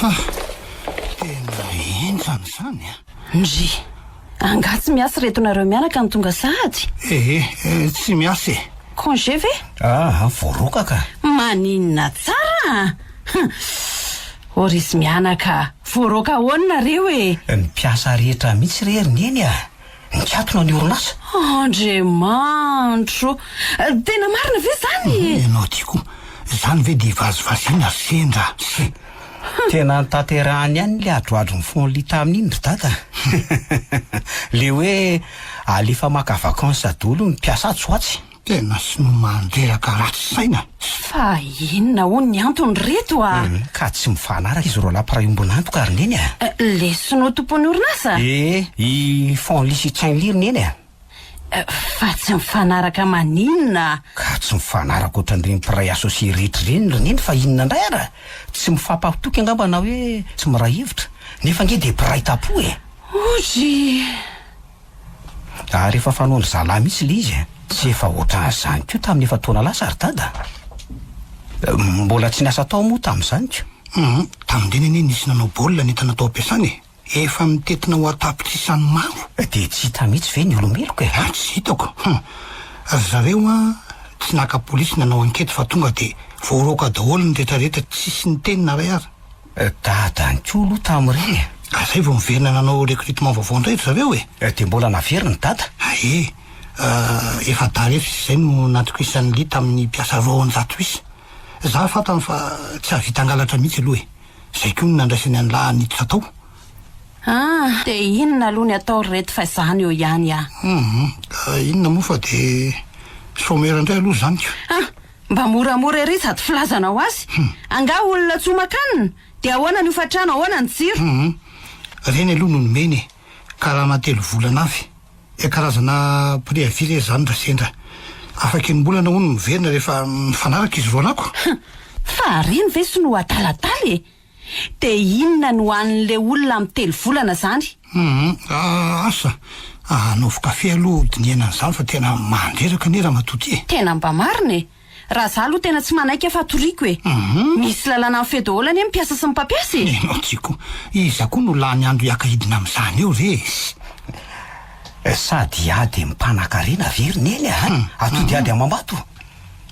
Ha! Tena henjana izany a! Ndry! Angaha tsy miasa ireto nareo mianaka no tonga sahady? Ehe, tsy miasa e! Congé ve? Aa, voaroaka ka! Maninona tsara a! Hum! Ô ry izy mianaka, voaroaka ahoana nareo e? Ny mpiasa rehetra mihitsy re ry Neny a! Nikatona ny orinasa. Andriamanitro! Tena marina ve izany e? Ianao ity koa, izany ve dia vazivaziana sendra sy. Tena notanterahany ihany ilay hadrohadron'i Fonly tamin'iny ry dada. Le hoe alefa maka vacances daholo ny mpiasa atsy ho atsy. Tena sinoa mandreraka ratsy saina. Fa inona hono ny antony reto a? Ka tsy mifanaraka izy roalahy mpiray ombon'antoka ry neny a! Le sinoa tompon'ny orinasa? Ee, i Fonly sy Chainly ry neny a! Fa tsy mifanaraka maninona? Ka tsy mifanaraka ohatran'ireny mpiray associé rehetra ireny ry neny fa inona indray ara? Tsy mifampatoky angamba na hoe tsy miray hevitra, nefa ange dia mpiray tampo e! Odry! Ary efa fanaon-dry zalahy mihitsy ilay izy e! Tsy efa ohatran'izany koa tamin'ny efa-taona lasa ry dada? Mbola tsy niasa tao moa tamin'izany ko. Hum, tamin'ireny anie nisy nanao baolina ny entana tao am-piasana e! Efa mitentina ho an-tapitrisany maro. Dia tsy hita mihitsy ve ny olo-meloka e? Ah, tsy hitako. Hum, ry zareo an, tsy naka polisy nanao ankety fa tonga dia voaroaka daholo ny retraretra tsisy niteny na iray aza. Dadany koa aloha tamin'ireny e! Ka zay vao niverina nanao recrutement vaovao indray ry zareo e! Dia mbola naveriny dada? Ae, efa-dahy rehetra izy izay no natokisan'i Ly tamin'ny mpiasa 200 isa. Za fantany fa tsy hahavita hangalatra mihitsy aloha e! Zay koa no nandraisany an'lah niditra tao. Ah! Dia inona aloha ny atao ry reto fa izany eo ihany ah! Hum, inona moa fa dia chômeur indray aloha izany ka! Ah! Mba moramora ery sady filazanao azy. Angaha olona tsy homan-kanina? Dia ahoana ny hofantrano, ahoana ny jiro? Hum, reny aloha no nomeny e, karama telo volana avy. E karazana préavis re zany raha sendra. Afaka enim-bolana hono miverina rehefa mifanaraka izy roalako. Hum, fa reny ve sinoa adaladala e? Dia inona no hanin'le olona amin'ny telo volana zany? Hum, asa, anaovy kafe aloha hodinihana an'izany fa tena mandreraka anie ramatoa ty e! Tena mba marina e! Raha za aloha tena tsy manaiky aho fa toriko e! Misy lalàna mifehy daholo anie ny mpiasa sy ny mpampiasa e! Ianao ty koa, iza koa no lany andro hiaka hidina amin'izany eo re e! Sady ady amin'ny mpanakarena ve ry Neny a! Atody ady amam-bato?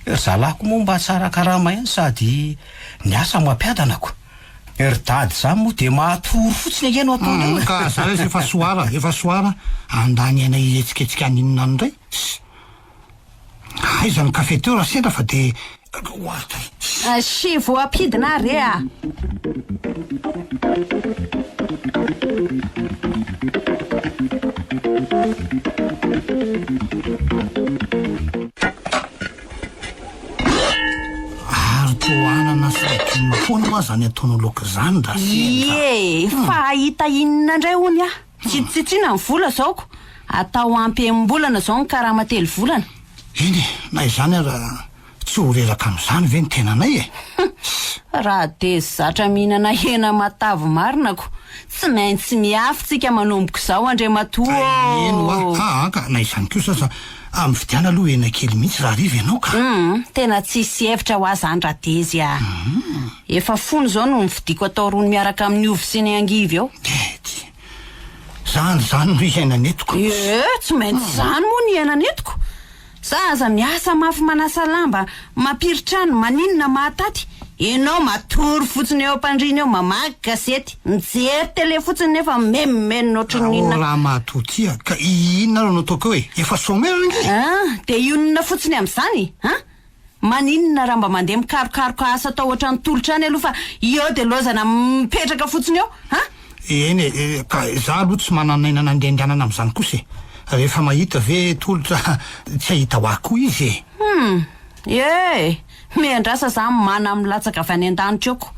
Ry zalahy koa moa mba tsara karama ihany sady Ny asa mampiadana ko. Ry dady zany moa dia mahatory fotsiny ange no ataony eo e. Ka za lesy efa soara, efa soara, andany aina hihetsiketsika any inona any indray. Ss. Aiza ny kafe teo raha sendra fa dia ohatry. Sy voampidina re a! Ary toa anana sy legioma foana hoa zany ataonao laoka zany ra sendra. Ie, fa hahita inona indray hono aho? Tsitsitsiana ny vola zao ko! Atao ampy enim-bolana zao ny karama telo volana. Eny e, na izany ara tsy ho reraka amin'izany ve ny tenanay e? Raha dia zatra mihinana hena matavy marina ko! Tsy maintsy mihafy tsika manomboka izao Andriamatoa ô! Eny hoa, aa ka na izany kosa aza mividiana aloha hena kely mihitsy raha hariva ianao ka! Humm, tena tsisy hevitra hoa zany Radezy a! Efa fony izao no nividiako atao rony miaraka amin'ny ovy sy ny angivy eo. Ety! Zany izany no iainana eto ko! Ee, tsy maintsy izany moa no iainana eto ko! Za aza miasa mafy manasa lamba, mampiry trano, maninona mahataty, enao matory fotsiny eo ampandriana eo mamaky gazety, mijery tele fotsiny nefa mimenomenona ohatran'ny Oh inona. ramatoa ty a, ka inona ary no ataoko eo e, efa chômeur ange e! Ah, dia hionona fotsiny amin'izany an? Maninona raha mba mandeha mikarokaroka asa atao ohatran'ny tolotra any aloha fa eo dia lozana mipetraka fotsiny eo an? Eny e, ka za aloha tsy manan'aina nandehandehanana amin'izany kosa e! Rehefa mahita ve tolotra tsy hahita ho ahy koa izy e! Hum! Ee! Miandrasa za mana milatsaka avy any an-danitra eo ko!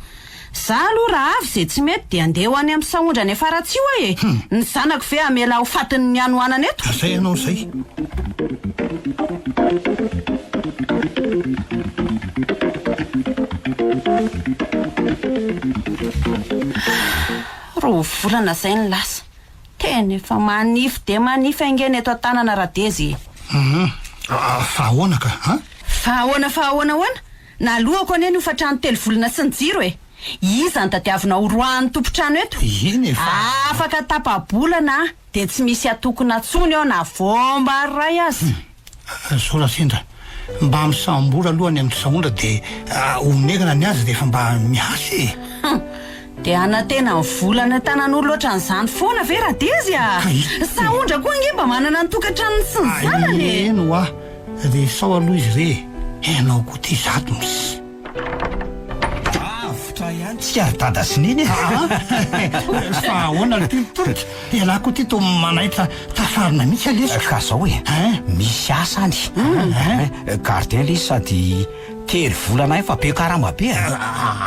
Za aloha raha avy izay tsy mety dia andeha ho any amin'ny sahondra any Faratsiho aho e! Ny zanako ve hamela ho fatin'ny hanoanana eto? Zay ianao zay! Roa volana izay no lasa. Tena efa manify dia manify ange ny eto an-tanana Radezy e! Hum, fa ahoana ka, an? Fa ahoana fa ahoana ahoana? Nalohako anie ny hofantrano telo volana sy ny jiro e! Iza no tadiavinao horoahan'ny tompon-trano eto? Eny e, fa. Afaka tapa-bolana aho dia tsy misy atokona intsony eo na voam-bary iray aza. Zao Rasendra, mba misambola aloha any amin-dry Sahondra dia omegana ny azy rehefa mba miasa e! Hum! Dia hanantena ny vola any an-tanan'olona ohatran'izany foana ve Radezy a! Sahondra koa ange mba manana ny tokantranony sy ny zanany e! Eny hoa, resaho aloha izy re e! Ianao koa ity zato mis. Avotra ihany tsika ry dada sy neny e! Fa ahoana ry Tolotolotra? Ialahy koa ity toa manaitra tafarina mihitsy aleso. Ka zao e, misy asa any. Gardien le izy sady telo volana any fa be karama be a.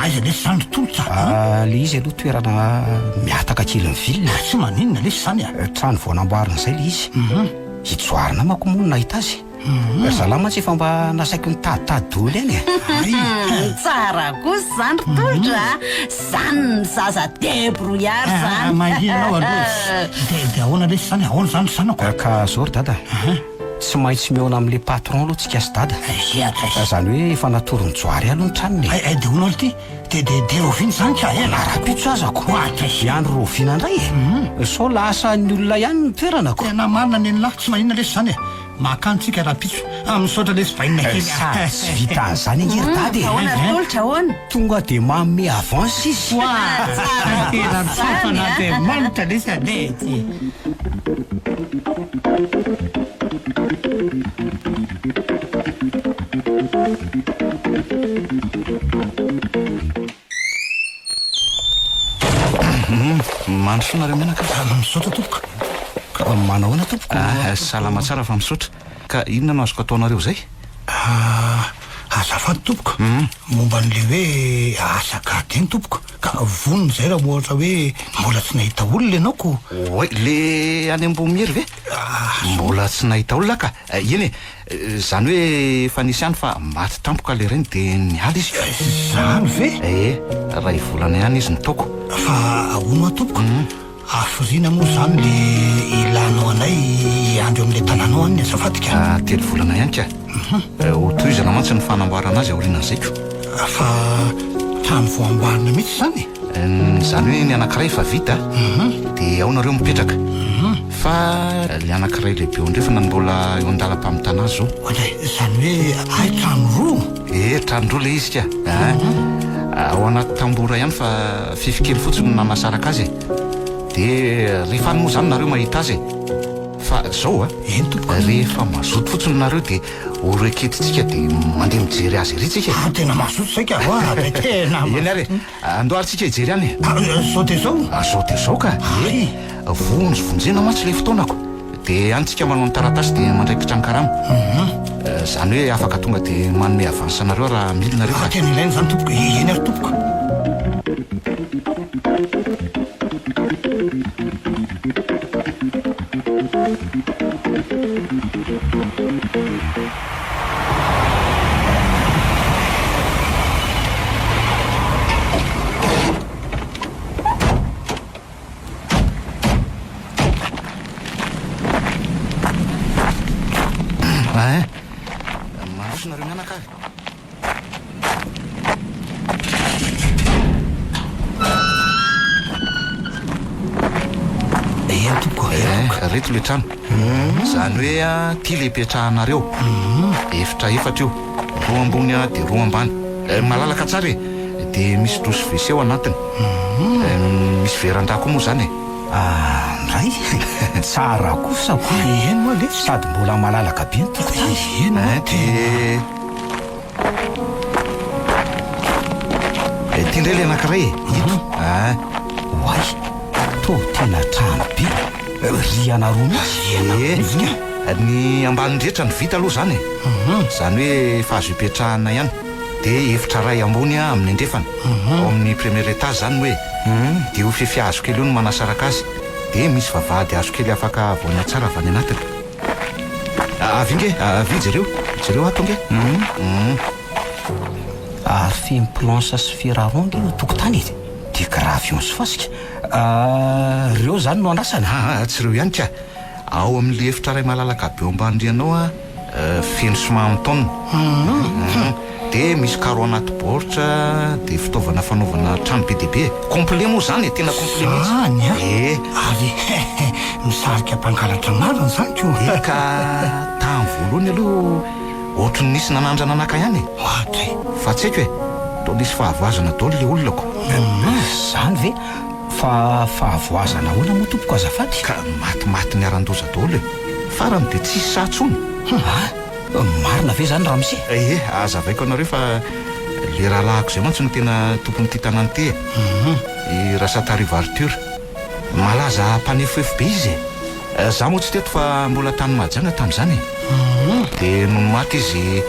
Aiza lesy zany ry Tolotra a? Le izy aloha toerana mihataka kely ny ville. Tsy maninona lesy zany a. Trano vao namboarina zay le izy. I Johary namako moa no nahita azy. Ry zalahy mantsy efa mba nasaiko nitaditady daholo ihany e. Tsara kosa izany ry Tolotra a! Izany ny zaza debrouillard izany. Mangina anao aloha e. Dia dia ahoana lesy izany? Ahoana izany ry zanako? Ka zao ry dada, tsy maintsy mihaona amin'ilay patron aloha tsika sy dada. Izany hoe efa natoron'i Johary aloha ny tranony e. Hay hay dia hono aloha ity, dia dia dia rahoviana izany ka e? Na rahampitso aza ko. Hiandry rahoviana indray e? Sao lasan'ny olona ihany ny toerana ko. Tena marina nen'lah, tsy maninona lesy izany e. Makany tsika rahampitso. Ah, misaotra lesy bainina kely a. Sady tsy vitan'izany ange ry dada e. Ahoana ry Tolotra, ahoana? Tonga dia manome avance izy. Oa, Tsara tena kosa misaotra izany a. an'Andriamanitra lesy anie ty. Mandrosoa nareo mianaka. Misaotra tompoko. Ka manahoana tompoko? Ah, salama tsara fa misaotra. Ka inona no azoko ataonareo izay? Ah, azafady tompoko. Momba an'ilay hoe asa gardien tompoko. Ka vonona izay raha ohatra hoe mbola tsy nahita olona ianao ko. Oay, le any Ambohimiery ve? Mbola tsy nahita olona ka. Eny e, Izany hoe efa nisy ihany fa maty tampoka ilay rainy dia niala izy. Izany ve? Ee, iray volana ihany izy no taoko. Fa ahoana hoa tompoko? Hafiriana moa izany le ilanao anay hiandry eo amin'ilay tanànao any azafady ka? Telo volana ihany ka. Ho tohizana mantsy ny fanamboarana azy aorianan'izay ko. Fa trano vao amboarina mihitsy izany e? Izany hoe ny anankiray efa vita dia ao nareo mipetraka. Fa le anankiray lehibe eo andrefana no mbola eo an-dalam-pamitana azy zao. Oadray, izany hoe hay trano roa? Eh, trano roa le izy ka. Ao anaty tamboho iray ihany fa fefy kely fotsiny no nanasaraka azy e. Dia rehefa any moa izany nareo mahita azy e. Fa zao a, Eny tompoko. rehefa mazoto fotsiny nareo dia ho reketintsika dia mandeha mijery azy ery tsika e. Ah, tena mazoto zay ka, oadray, tena mazoto. Eny ary e. Andao ary tsika hijery any e. Ah, zao dia zao? Ah, zao dia zao ka. Hay. Vonjy vonjena mantsy ilay fotoanako. Dia any tsika manao ny taratasy dia mandraikitra ny karama. Izany hoe afaka tonga dia manome avance anareo raha mila nareo Ah, ka. tena ilaina izany tompoko. Eny ary tompoko. Hein? Mandroso nareo mianaka ary. Eny tompoko, eny tompoko. Eh, reto le trano. Zany hoe a, ty le ipetrahanareo. Efitra efatra io. Roa ambony a, de roa ambany. Eh, malalaka tsara e. De misy douche WC ao anatiny. Eh, misy veranda koa moa zany e. Ah, ndray! Tsara kosa ko! Eny moa lesy. Sady mbola malalaka be ny tokotany. Eny moa Eh, de Ity indray ilay anankiray e, ito. Ah. Oay, toa tena trano be. Rihana roa mihitsy. Rihana roa mihitsy ka. Ny ambany rehetra no vita aloha izany e. Izany hoe efa azo ipetrahana ihany. Dia efitra iray ambony amin'ny andrefana. Ao amin'ny premier étage izany hoe. Dia io fefy hazo kely io no manasaraka azy. Dia misy vavahady hazo kely afaka avoana tsara avy any anatiny. Avia nge, avia jereo, jereo ato nge. Ary feno planche sy fer à rond nge io tokotany e! Dia gravillon sy fasika. Ireo izany no andrasana? Aa, tsy ireo ihany ka! Ao amin'ilay efitra iray malalaka be ao ambany rihana ao an, feno ciment amin'ny tonne. Dia misy carreau anaty baoritra, dia fitaovana fanaovana trano be dia be e. Complet moa izany e, tena complet mihitsy. Zany an! Ee. Ary misarika mpangalatra marina izany ko. Eka, tamin'ny voalohany aloha ohatry ny nisy nanandrana naka ihany e. Ohatry. Fa tsy haiko e, toa nisy fahavoazana daholo ilay olona ko. Izany ve? Fa fahavoazana ahoana moa tompoko azafady? Ka matimaty niharan-doza daholo e. Farany dia tsisy sahy intsony. Ha? Marina ve izany ramose? Ie, hazavaiko anareo fa le rahalahiko izay mantsy no tena tompon'ity tanàna ity e. I Rasatarivo Arthur. Malaza mpanefoefo be izy e. Za moa tsy teto fa mbola tany Mahajanga tamin'izany e. Dia nony maty izy,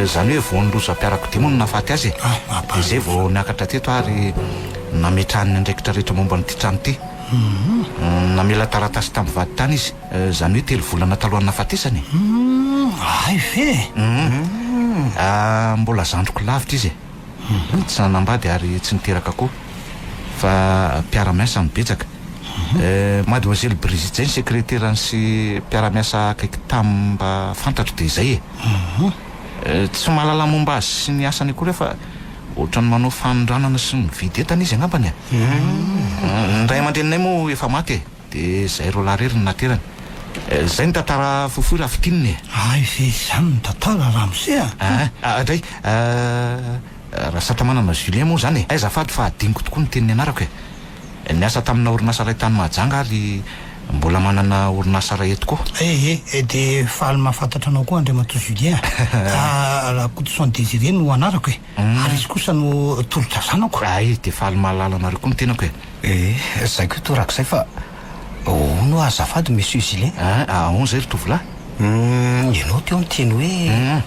izany hoe voan'ny lozam-piarakodia moa no nahafaty azy e. Dia izay vao niakatra teto ary nametrahany ny andraikitra rehetra momba an'ity trano ity. Namela taratasy tamin'ny vadintany izy. Izany hoe telo volana talohan'ny nahafatesany e. Humm, hay ve e! Humm, mbola zandriko lavitra izy e. Tsy nanambady ary tsy niteraka koa. Fa mpiara-miasa no betsaka. Mademoiselle Brigitte izay ny sekreterany sy mpiara-miasa akaiky tam mba fantatro dia izay e. Tsy mahalala momba azy sy ny asany akory aho fa ohatran'ny manao fanondranana sy mividy entana izy angambany e. Ny ray aman-dreninay moa efa maty e. Dia izay roalahy irery no naterany. Izay ny tantara fohifohy raha fintinina e. Hay ve izany ny tantara ramose a! Aa dray Rasatamanana Julien moa izany e! Azafady fa adinoko tokoa ny teny nianarako e! Niasa tamina orinasa iray tany Mahajanga ary mbola manana orinasa iray eto koa. Ee, dia faly mahafantatra anao koa Andriamatoa Julien a! Rakotoson Désiré no anarako e! Ary izy kosa no tolotra zanako. Hay, dia faly mahalala anareo koa ny tenako e! Eh, zay koa torak'izay fa hono hoa azafady Monsieur Julien. Hein, ahoana izay ry tovolahy? Hum, ianao teo niteny hoe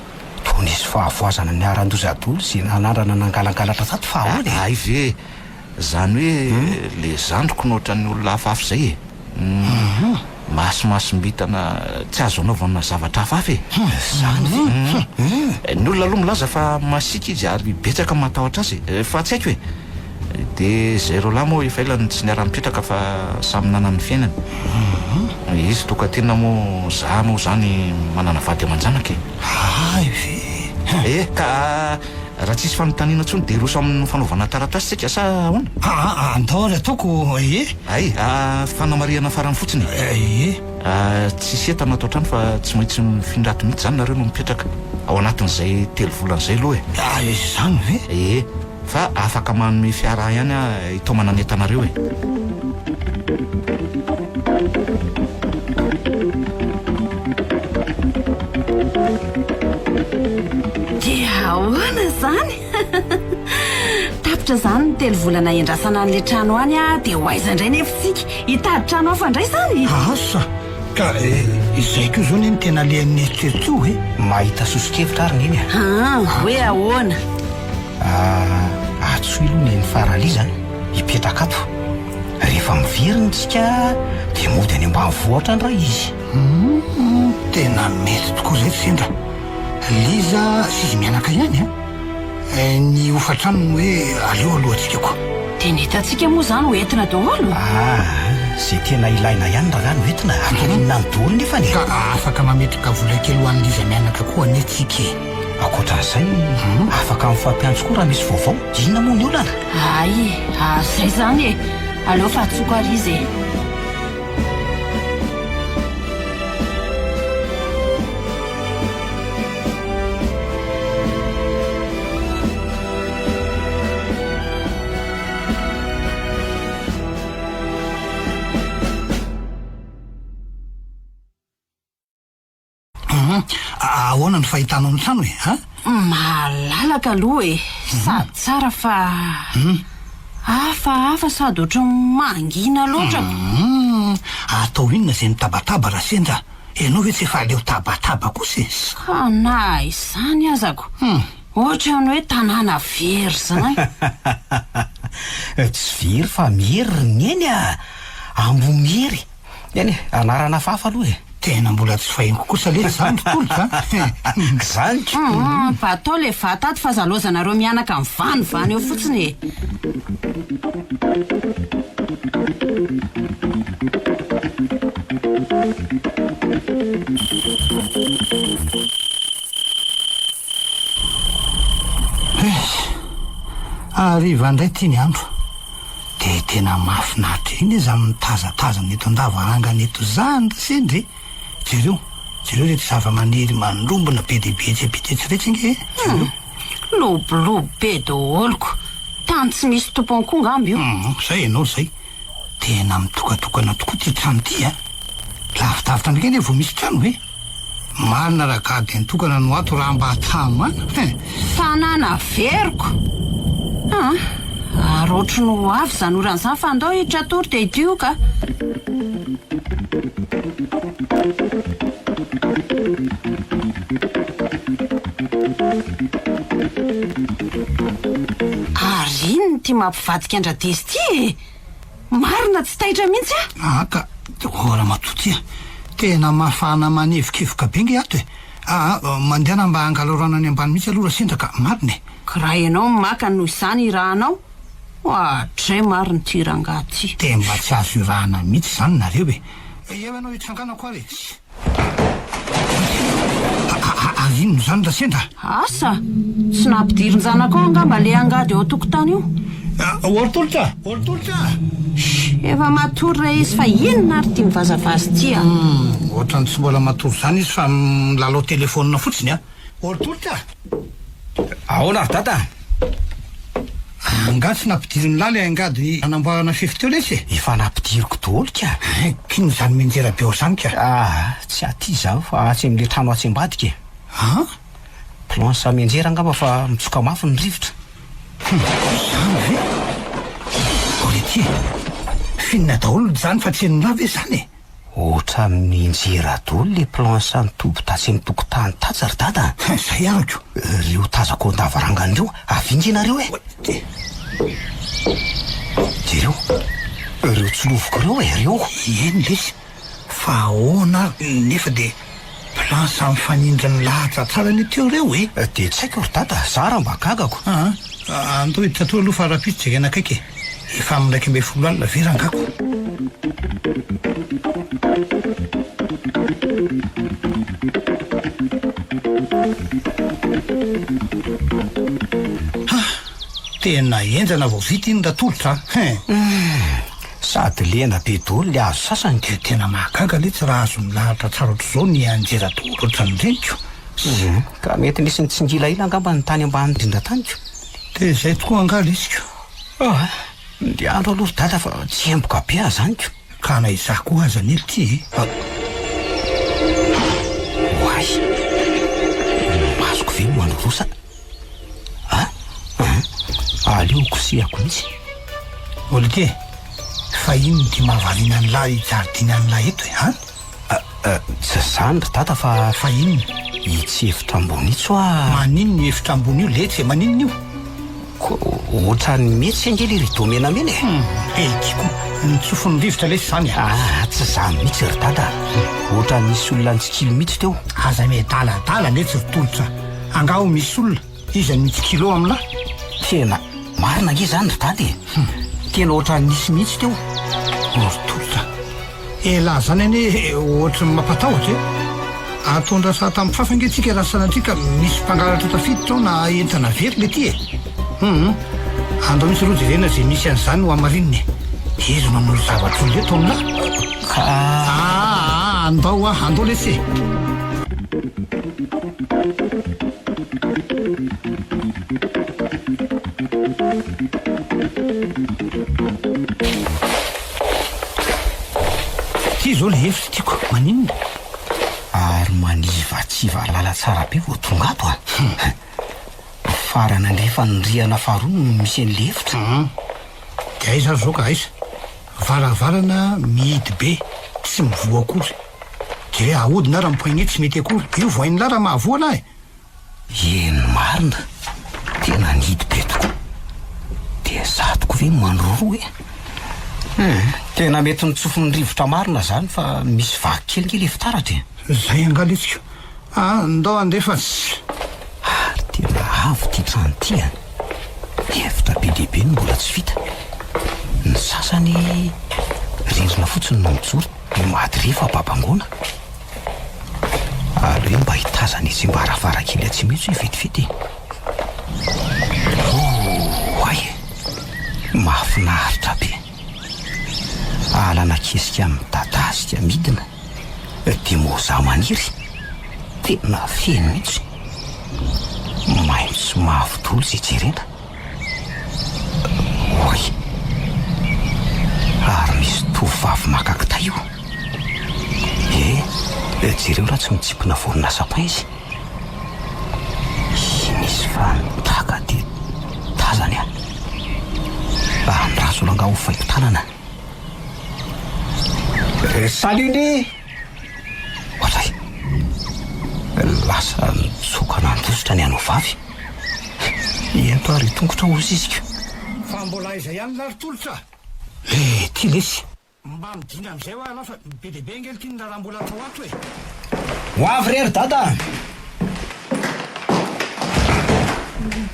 toa nisy fahavoazana niharan-doza daholo izay nanandrana nangalangalatra tato fa ahoana e? Hay ve, izany hoe le zandriko no ohatran'ny olona hafahafa izay e! Hum, masimasim-bintana tsy azo anaovana zavatra hafahafa e! Izany ve? Hum, ny olona aloha milaza fa masiaka izy ary betsaka ny matahotra azy e! Fa tsy haiko e! Dia izay roalahy moa efa ela no tsy niara-nipetraka fa samy nanana ny fiainany. Izy tokan-tena moa za moa izany manana vady aman-janaka e. Hay ve? Eh, ka raha tsisy fanontaniana intsony dia hiroso amin'ny fanaovana taratasy tsika sa ahoana? Aa, andao ary ataoko e. Hay, fanamarihana farany fotsiny e. Ie. Tsisy entana ato an-trano fa tsy maintsy mifindra ato mihitsy izany nareo no mipetraka ao anatin'izay telo volana izay aloha e. Ah, izany ve? Ie. Fa afaka manome fiara ahy ihany aho hitaomana ny entanareo e. Dia ahoana izany? Tapitra izany ny telo volana hiandrasana an'ilay trano any dia ho aiza indray nefa isika? Hitady trano hafa indray izany? Asa! Ka izay koa izao anie no tena alehan'ny eritreritro e! Mahita soso-kevitra ary Neny a! Aa, hoe ahoana? Ah, antsoy aloha Neny Faraliza an, hipetraka ato. Rehefa miverina isika dia mody any ambanivohitra indray izy. Humm, tena mety tokoa izay ry Sendra. Liza sy izy mianaka ihany an. Ny hofan-tranony hoe aleo alohantsika koa. Dia ny entantsika moa izany ho entina daholo? Ah, izay tena ilaina ihany rangahy no entina, atao inona any daholo nefany e. Ka afaka mametraka vola kely ho an'i Liza mianaka koa anie tsika e. Ankoatran'izay, afaka mifampiantso koa raha misy vaovao. Inona moa ny olana? Hay e, izay izany e. Aleo fa antsoiko ary izy e. Hum, ahoana ny fahitanao ny trano e, ha? Malalaka aloha e, sady tsara fa hafahafa sady ohatran'ny mangina loatra. Hum, atao inona izay mitabataba raha sendra ianao ve tsy efa aleo tabataba kosa e? Ka na izany azako, ohatran'ny hoe tanàna very izany. Tsy very fa miery ry Neny a! Ambohimiery. Eny e, anarana hafahafa aloha e. Tena mbola tsy faheno kosa lesy zany ry Tolotra a! Zany ko! Hum, mba atao le vata ato fa aza lozanareo mianaka mivanivany eo fotsiny e! Eish! Hariva indray ity ny andro. Dia tena mahafinaritra ery anie izany mitazatazana eto an-davarangana eto izany ry sendra e! Jereo, jereo ireto zavamaniry mandrombona be dia be etsy ampita etsy iretsy ange e! Jereo. Lobolobo be daholo ko! Tany tsy misy tompony koa ngamba io. Hum, izay ianao izay. Tena mitokatokana tokoa ity trano ity a! Lavidavitra an'ilay anie vao misy trano e! Marina raha gardien tokana no ato raha mba tamana hein! Tanàna veriko! An! Ary ohatry ny ho avy izany orana izany fa andao hiditra hatory dia hidio ka! Ary inona ity mampivadika an-dRadezy ity e? Marina tsy taitra mihitsy aho. Aa ka, oh ramatoa ty a! Tena mafana manevokevoka be nge ato e! Aa mandehana mba angalao rano any ambany mihitsy aloha Rasendra ka, marina e! Ka raha ianao no maka noho izany irahanao, oadray marina ity rangahy ity. Dia mba tsy azo irahana mihitsy izany nareo e! Eo ianao hitsanganako ary e! Ary inona izany Rasendra? Asa! Tsy nampidirin-janakao angamba ilay angady eo an-tokotany io. Ortolotra! Ortolotra! Shh! Efa matory re izy fa inona ary ity mivazavaza ity a? Hum, ohatran'ny tsy mbola matory izany izy fa milalao telefaonina fotsiny a! Ortolotra! Ahoana ry dada? Angaha tsy nampidirin'i lahy ilay angady hanamboarana fefy teo lesy e? Efa nampidiriko daholo ka! Hein, k'inona izany mianjera be ao izany ka? Ah, tsy aty izaho fa atsy amin'ilay trano atsy ambadika e. An? Planche mianjera angamba fa mitsoka mafy ny rivotra. Hum, izany ve? Ô ry ty e! F'inona daholo izany fa tsy henonà ve izany e? Ohatran'ny mianjera daholo le planche nitoby tatsy amin'ny tokotany tatsy ry dada a! Zay arako! Reo tazako an-davarangana ireo, avia nge nareo e! Jereo, reo tsilovoko ireo e, reo! Eny lesy, fa ahoana ary nefa dia planche mifanindry milahatra tsara anie teo ireo e! Dia tsy haiko ry dada, za raha mba gagako. Aa, andao hiditra atoa aloha fa rahampitso jerena akaiky e! Efa amin'ny 11 alina ve rangako? Ha! Tena henjana vao vita iny Ratolotra a! Hein! Sady lena be daholo le hazo sasany. Dia tena mahagaga letsy raha azo milahatra tsara ohatr'izao ny anjera daholo ohatran'ireny ko! Ka mety nisy nitsingilahila angamba ny tany ambany indrindra tany ko! Dia izay tokoa angaha lesy ko! Ah! Ndeha andro aloha ry dada fa tsy emboka be aho zany ko! Ka na izaho koa aza anie ity e! Oay! Ny masoko ve no manorosa? Ah! An! Aleo kosehako mihitsy. Olga e! Fa inona ity mahavariana an'lah hijardina an'lah eto e? An! Tsy izany ry dada fa. Fa inona? Itsy efitra ambony itsy hoa. Maninona io efitra ambony io letsy e? Maninona io? Ko ohatran'ny mihetsika ange le rideau menamena e. Hum, heky koa. Nitsofin'ny rivotra lesy izany a. Ah, tsy izany mihitsy ry dada. Ohatran'ny nisy olona nitsikilo mihitsy teo. Aza miadaladala letsy ry Tolotra. Angaha ho misy olona? Iza no mitsikilo aminà? Tena marina ange izany ry dada e. Tena ohatran'ny nisy mihitsy teo. O ry Tolotra. Elah zany anie ohatry ny mampatahotra e! Atondra saha tamin'ny ange tsika raha sanatria ka misy mpangalatra tafiditra ao na entana very le ty e! Hum andao mihitsy aloha jerena ze misy an'izany ho hamarinina e! Iza no hanolo zavatr'olona eto aminah? Ka. Aa andao ah, andao lesy e! Ty zao le hevitra tiako, maninona? Ary manivatsiva lala tsara be vao tonga ato a! Farany andrefan'ny rihana faharoa no misy an'le efitra. Hum. De aiza ary zao ka aiza? Varavarana mihidy be, tsy mivoha akory. De ahodina ary ny poignée tsy mety akory. Io vohain'lah raha mahavoa lah e! Eny marina, tena nihidy be tokoa. Dia za tokoa ve no mandroroa e? Hum, tena mety notsofin'ny rivotra marina zany fa misy vaky kely nge le fitaratra e. Zay angaha letsy ko. Ah, ndao handeha fa. Ary tena avo ty trano ty an. Efitra be dia be no mbola tsy vita. Ny sasany rindrina fotsiny no mijoro dia maty rehefa babangoana. Aleo mba hitazana etsy am-baravarankely atsy mihitsy hoe vetivety e. Oay! Mahafinaritra be. Alana kesika midadasika midina dia mozà maniry. Tena feno mihitsy. Maitso sy mavo daholo izay jerena. Oay! Ary misy tovovavy maka kitay io. Eh, jereo raha tsy mitsimpona voanina sapin izy. Nisy fantaka dia tazany aho. Andraso rangaha ho faiko tanana. Salut ndry! Ohatray! Lasa nitsoka nandositra ny anao vavy. Ento ary tongotra hozy izy ko. Fa mbola aiza ihany lahy ry Tolotra? Eh, ty lesy. Mba midina amizay hoa ianao fa be dia be ange lty ny raharaha mbola atao ato e! Ho avy re ry dada a!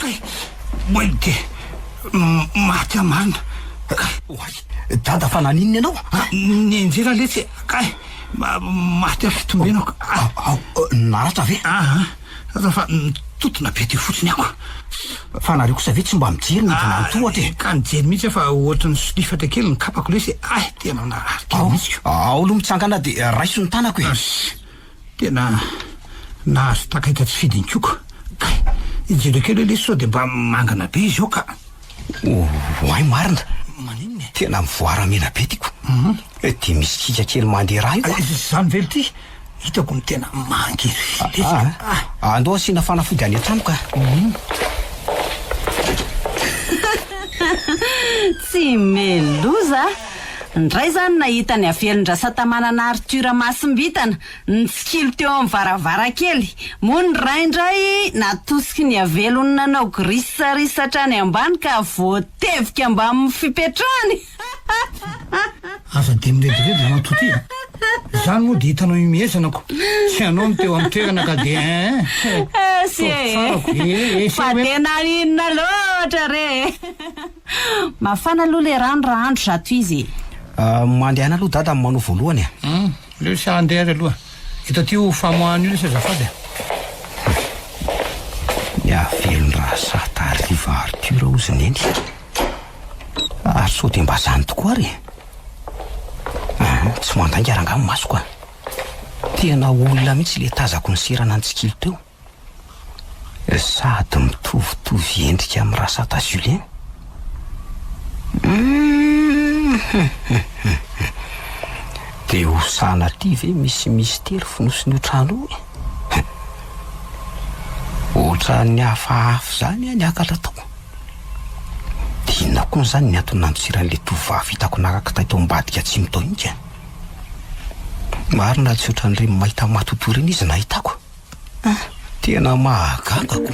Kay! Oay dia maty aho marina! Kay! Oay! Dada fa naninona ianao a? Nianjera letsy e! Kay! Maty aho fitombenako! Ao! Ao! Naratra ve? Aa! Aza fa mitotona be teo fotsiny ako. Fa nareo kosa ve tsy mba mijery ny hidina ny tohatra e? Ka nijery mihitsy aho fa ohatry ny solifatra kely ny kapako lesy e! Ay, tena narary kely mihitsy ko. Ao aloha mitsangana dia raiso ny tanako e! Tena nahazo takaitra tsy fidiny koa. Kay, jereo kely hoe lesy sao dia mba mangana be izy eo ka. Oay marina! Maninona e? Tena mivoara mena be ty ko. Dia misy kika kely mandeha rà io ka. Izany ve ity? Hitako ny tena mangirifiry lesy ka. Andao asiana fanafody any an-trano ka. Tsy meloza a! Ndray zany nahita ny avelon-dRasatamanana Arthur Masimbintana nitsikilo teo amin'ny varavarankely, moa ny ray indray natosiky ny avelony nanao grisarisa hatrany ambany ka voatevika mbamin'ny fipetrahany. Aza dia mirediredy ramatoa ty a! Izany moa dia hitanao himehezana ko! Tsy ianao no teo amin'ny toerana ka dia eh eh! Esy e! Fa tena inona loatra re e! Mafana aloha le rano raha andro zato izy e! Mandehana aloha dada manao voalohany a! Hum, aleo sy handeha ary aloha. Eto aty io famoahana io lesy azafady a! Ny havelon-dRasata Riva Arthur hozy neny. Ary sao dia mba zany tokoa ary e? Aa, tsy mandainga rangaha ny masoko a! Tena olona mihitsy ilay tazako niserana nitsikilo teo. Sady mitovitovy endrika amin'i Rasata Julien. Hum! Dia ho sanatria ve misy mistery fonosin'io trano io e? Ohatran'ny hafahafa izany aho niakatra tao. Dia inona koa izany ny antony nandosiran'ilay tovovavy hitako naka kitay tao ambadika atsimo tao iny ka? Marina tsy ohatran'ireny mahita matotoa ireny izy nahitako. Tena mahagaga ko!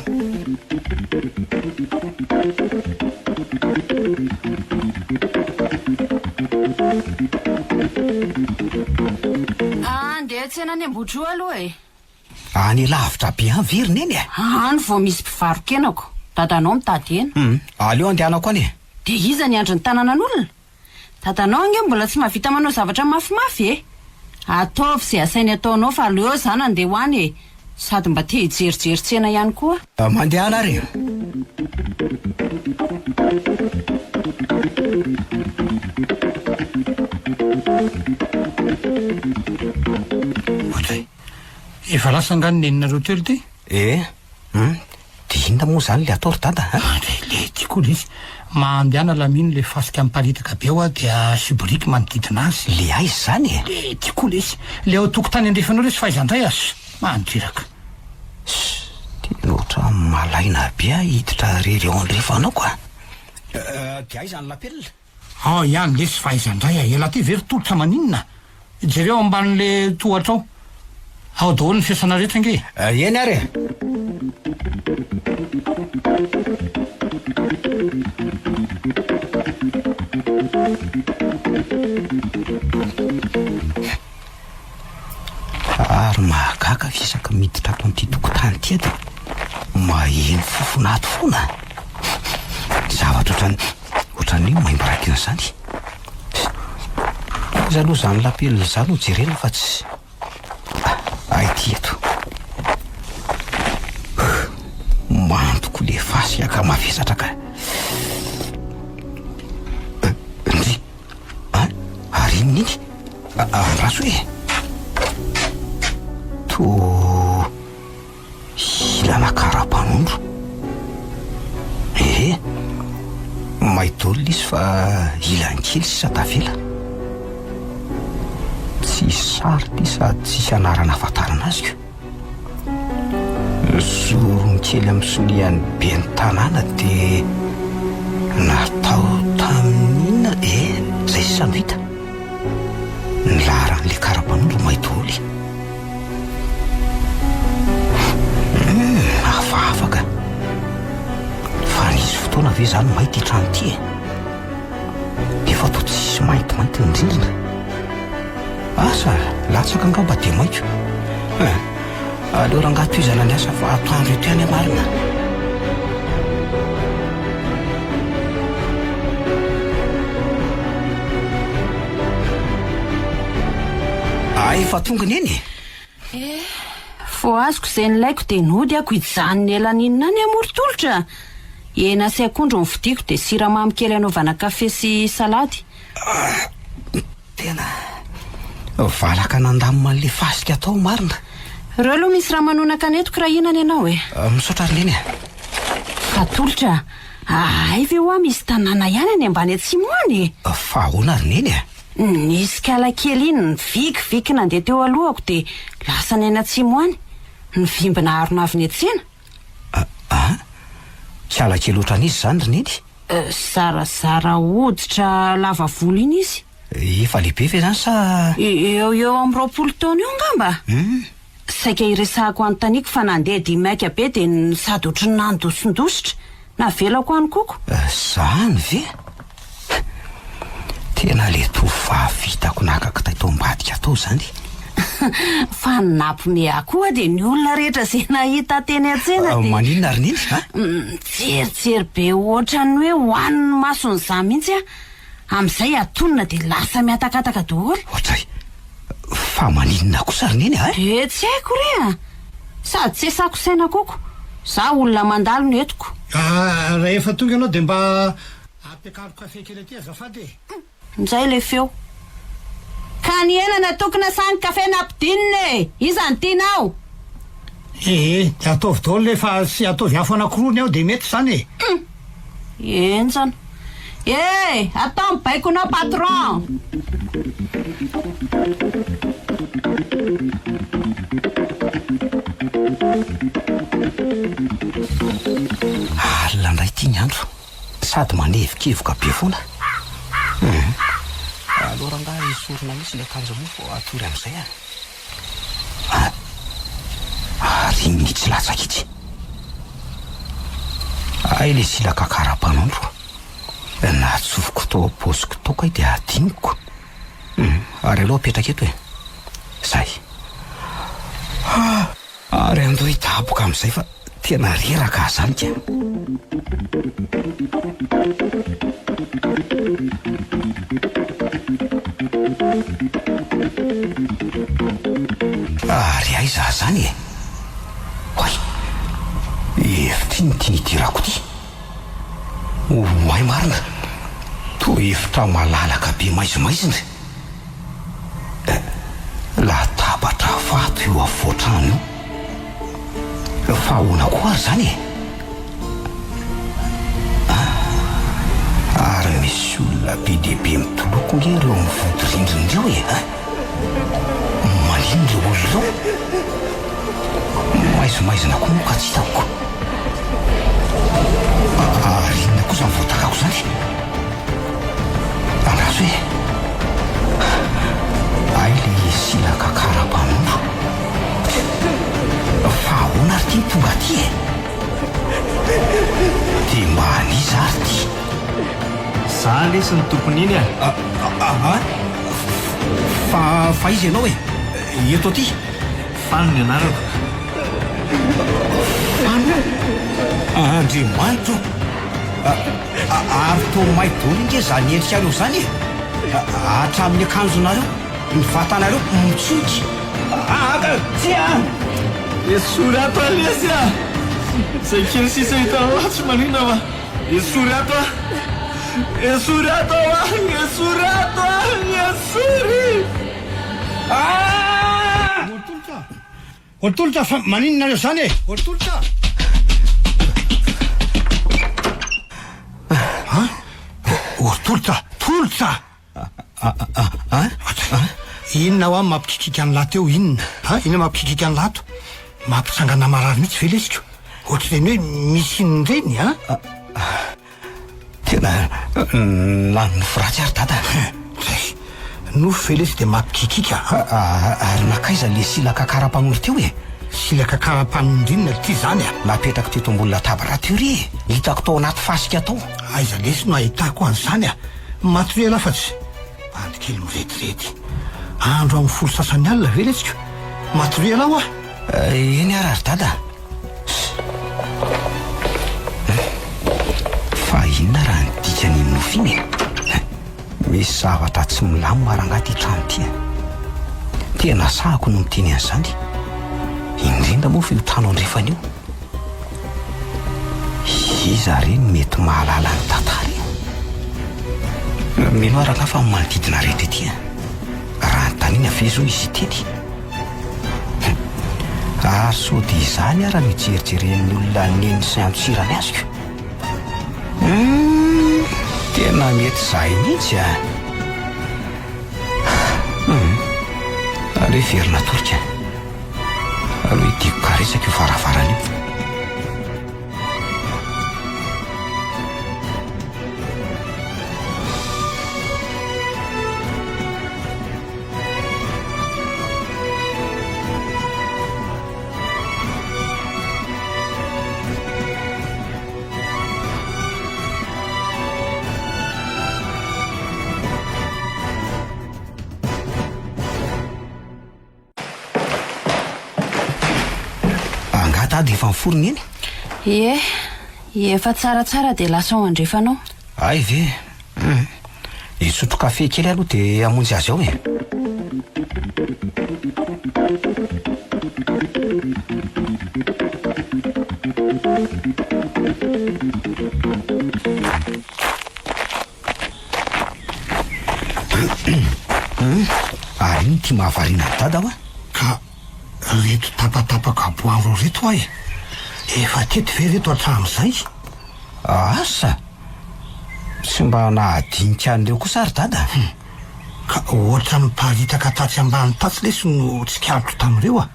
Andeha hiantsena any Ambohitroa aloha e! Any lavitra be any ve ry neny e? Any vao misy mpivaro-kena ko. Dadanao mitady hena. Hum, aleo andehanako any e. Dia iza ny andry ny tananan'olona? Dadanao ange mbola tsy mahavita manao zavatra mafimafy e! Ataovy izay asainy ataonao fa aleo za nandeha ho any e! Sady mba te hijerijery tsena ihany koa. Mandehana ary e! Ohatray. Efa lasa angaha ny neninareo teo ry ty? Eh, hum, dia inona moa izany ilay atao ry dada a? Andry, le ty koa lesy, mandehana lamino le fasika miparitaka be hoa dia asio biriky manodidina azy. Le aiza izany e? Le ty koa lesy, le ao tokotany andrefanao lesy fa aiza ndray a? Mandreraka. Ss, tena ohatran'ny malaina be aho hiditra irery ao andrefanao ka. Dia aiza ny lapelina? Ao ihany lesy fa aiza ndray a, ela ty ve ry tolotra maninona? Jereo ambanin'le tohatra ao. Ao daholo ny fiasana rehetra ange e. Eny ary e. Ary mahagaga fa isaky ny miditra ato amin'ity tokotany ity aho dia maheno fofona ato foana. Zavatra ohatran'ny ohatran'ny hoe maimbo-raikina izany. Aiza aloha izany lapelina izany no jerena fa tsy Ah, ity eto. Mando koa le fasika ka mavesatra ka. Ndry! An! Ary inona iny? Andraso e! Toa ilana karapanondro. Ehe! May daholo izy fa ilany kely sisa tavela. Tsisy sary ity sady tsisy anarana ahafantarana azy ko. Zorony kely amin'ny sonian'ny ben'ny tanàna dia natao tamin'ny inona e? Izay sisa no hita. Ny laharan'ilay kara-panondro may daholo e. Hum, hafahafa ka. Fa nisy fotoana ve izany may ity trano ity e? Nefa toa tsisy maintimainty ny rindrina. Asa, latsaka angamba dia maika. Eh, aleo rangahy tohizana ny asa fa atoandro eto ihany marina. Ah, efa tonga neny e. Eh, vao azoko izay nilaiko dia nody ako hijanona ela n'inona any Amorotolotra. Hena sy akondro no vidiako dia siramamy kely anaovana kafe sy salady. Ah, Tena valaka nandamina an'le fasika tao marina. Reo aloha misy ramanonaka netiko raha hihinana ianao e. Misaotra ry Neny a. Fa Tolotra a, hay ve hoa misy tanàna ihany any ambany atsimo any e? Fa ahoana ry Neny a? Nisy kala kely iny nivikiviky nandeha teo alohako dia lasa any atsimo any. Nivimbina harona avy niantsena. A, kala kely ohatran'iza izany ry Neny? Zarazara hoditra lava volo iny izy. Efa lehibe ve izany sa. Eo eo amin'ny 20 taona eo angamba. Saika hiresahako anontaniako fa nandeha dia maika be dia sady ohatry ny nandosindositra. Navelako any koko. Izany ve? Tena le tovovavy hitako naka kitay tao ambadika tao izany. Fa ny nampime ahy koa dia ny olona rehetra izay nahita ahy teny an-tsena dia. Maninona ry Neny a? Mijerijery be ohatran'ny hoe hohanin'ny masony izany mihitsy aho. Amin'izay atonina dia lasa mihatakataka daholo. Ohatray! Fa maninona kosa ry Neny a? Dia tsy haiko re a! Sady tsy esako saina koko. Za olona mandalo no entiko. Ah, rahefa tonga ianao dia mba ampiakaro kafe kely aty azafady e! Njay le feo. Ka ny hena natokona sa ny kafe nampidinina e! Iza no tianao? Ee, dia ataovy daholo le fa tsy ataovy afo anakiroa ny ao dia mety izany e! Hum! Henjana. E! Atao ny baikonao patron! Alina indray ity ny andro. Sady manevokevoka be foana. Hum. Aleo rangahy esorina mihitsy ilay akanjo mofo vao hatory amin'izay a. Ah! Ary iny mihitsy latsaka itsy. Hay ilay silaka karapanondro. Natsofoko tao am-paosiko tao kay dia adinoko. Hum. Ary aleo apetraka eto e. Zay. Ah! Ary andao hidaboka amin'izay fa tena reraka aho zany ka. Ary aiza aho zany e? Oay! Efitra iny ity nidirako ity. Oay marina! Toa efitra malalaka be maizimaizina. Latabatra vato io afovoan-trano io. Fa ahoana koa ary izany e? Ah! Ary misy olona be dia be mitoloko nge ireo amin'ny vodirindrina ireo e! Ah! Maninona ireo olona ireo? Maizimaizina koa moa ka tsy hitako. Ary inona koa izany voatakako izany? Andraso e! Hay le silaka karapanondro. Fa ahoana ary ty no tonga aty e? Dia mba an'iza ary ty? Za lesy ny tompon'iny e! Aa! Fa fa iza ianao e? Eto aty? Fano ny anarako. Fano? Andriamanitra o! Ary toa may daholo ange izany endrikareo izany e! Hatramin'ny akanjonareo, ny vatanareo mitsoky. Aa ka tsia! Esory ato lesy a! Izay kely sisa hitanao tsy maninona fa esory ato aho! Esory ato aho ah! Esory ato aho! Esory! Ah! Olotolotra! Olotolotra fa maninona nareo zany e! Olotolotra! An! Olotolotra! Tolotra! An! Inona hoa mampikikika an'lah teo inona? An! Inona mampikikika an'lah ato? Mampitsangana marary mihitsy ve lesiko? Ohatr'ireny hoe misy inona ireny an? Tena lany nofy ratsy ary dada. Zay. Nofy ve lesy dia mampikikika an? Ary nankaiza le silaka karapanondro teo e? Silaka karapanondro inona ity zany a? Napetrako teto ambony latabatra teo re e! Hitako tao anaty fasika tao. Aiza lesy no ahitako an'izany a? Matoria elah fa tsy. Bandy kely mirediredy. Andro amin'ny 10:30 alina ve letsiko? Matoria elah hoa! Eny ara ry dada. Fa inona raha ny dikan'iny nofy iny e? Misy zavatra tsy milamina rangahy ity trano ity a. Tena sahako no miteny an'izany. Indrindra moa fa io trano andrefana io. Iza re no mety mahalala ny tantara io? Mino aho rangahy fa ny manodidina rehetra ety a. Raha anontaniana ve izao izy hiteny? Ary sao dia izany ara no ijerijeren'ny olona neny sy antsirany azy ko? Hum, tena mety izahay mihitsy a. Hum, aleo hiverina torika. Aleo hidiako karetsaka io varavarana io. Angaha dada efa niforona iny? Ie, efa tsaratsara dia lasa ao andrefana ao. Hay ve? Hum. Hisotro kafe kely aloha dia hamonjy azy ao e. Ary ino ity mahavariana an'i Dada hoa? Ka reto tapatapaka boaro reto hoa e! Efa teto ve reto hatramin'izay? Asa! Tsy mba nahadinika an'ireo kosa ry Dada? Hum! Ka ohatra miparitaka tatsy ambany tatsy lesy no tsikaritro tamin'ireo a!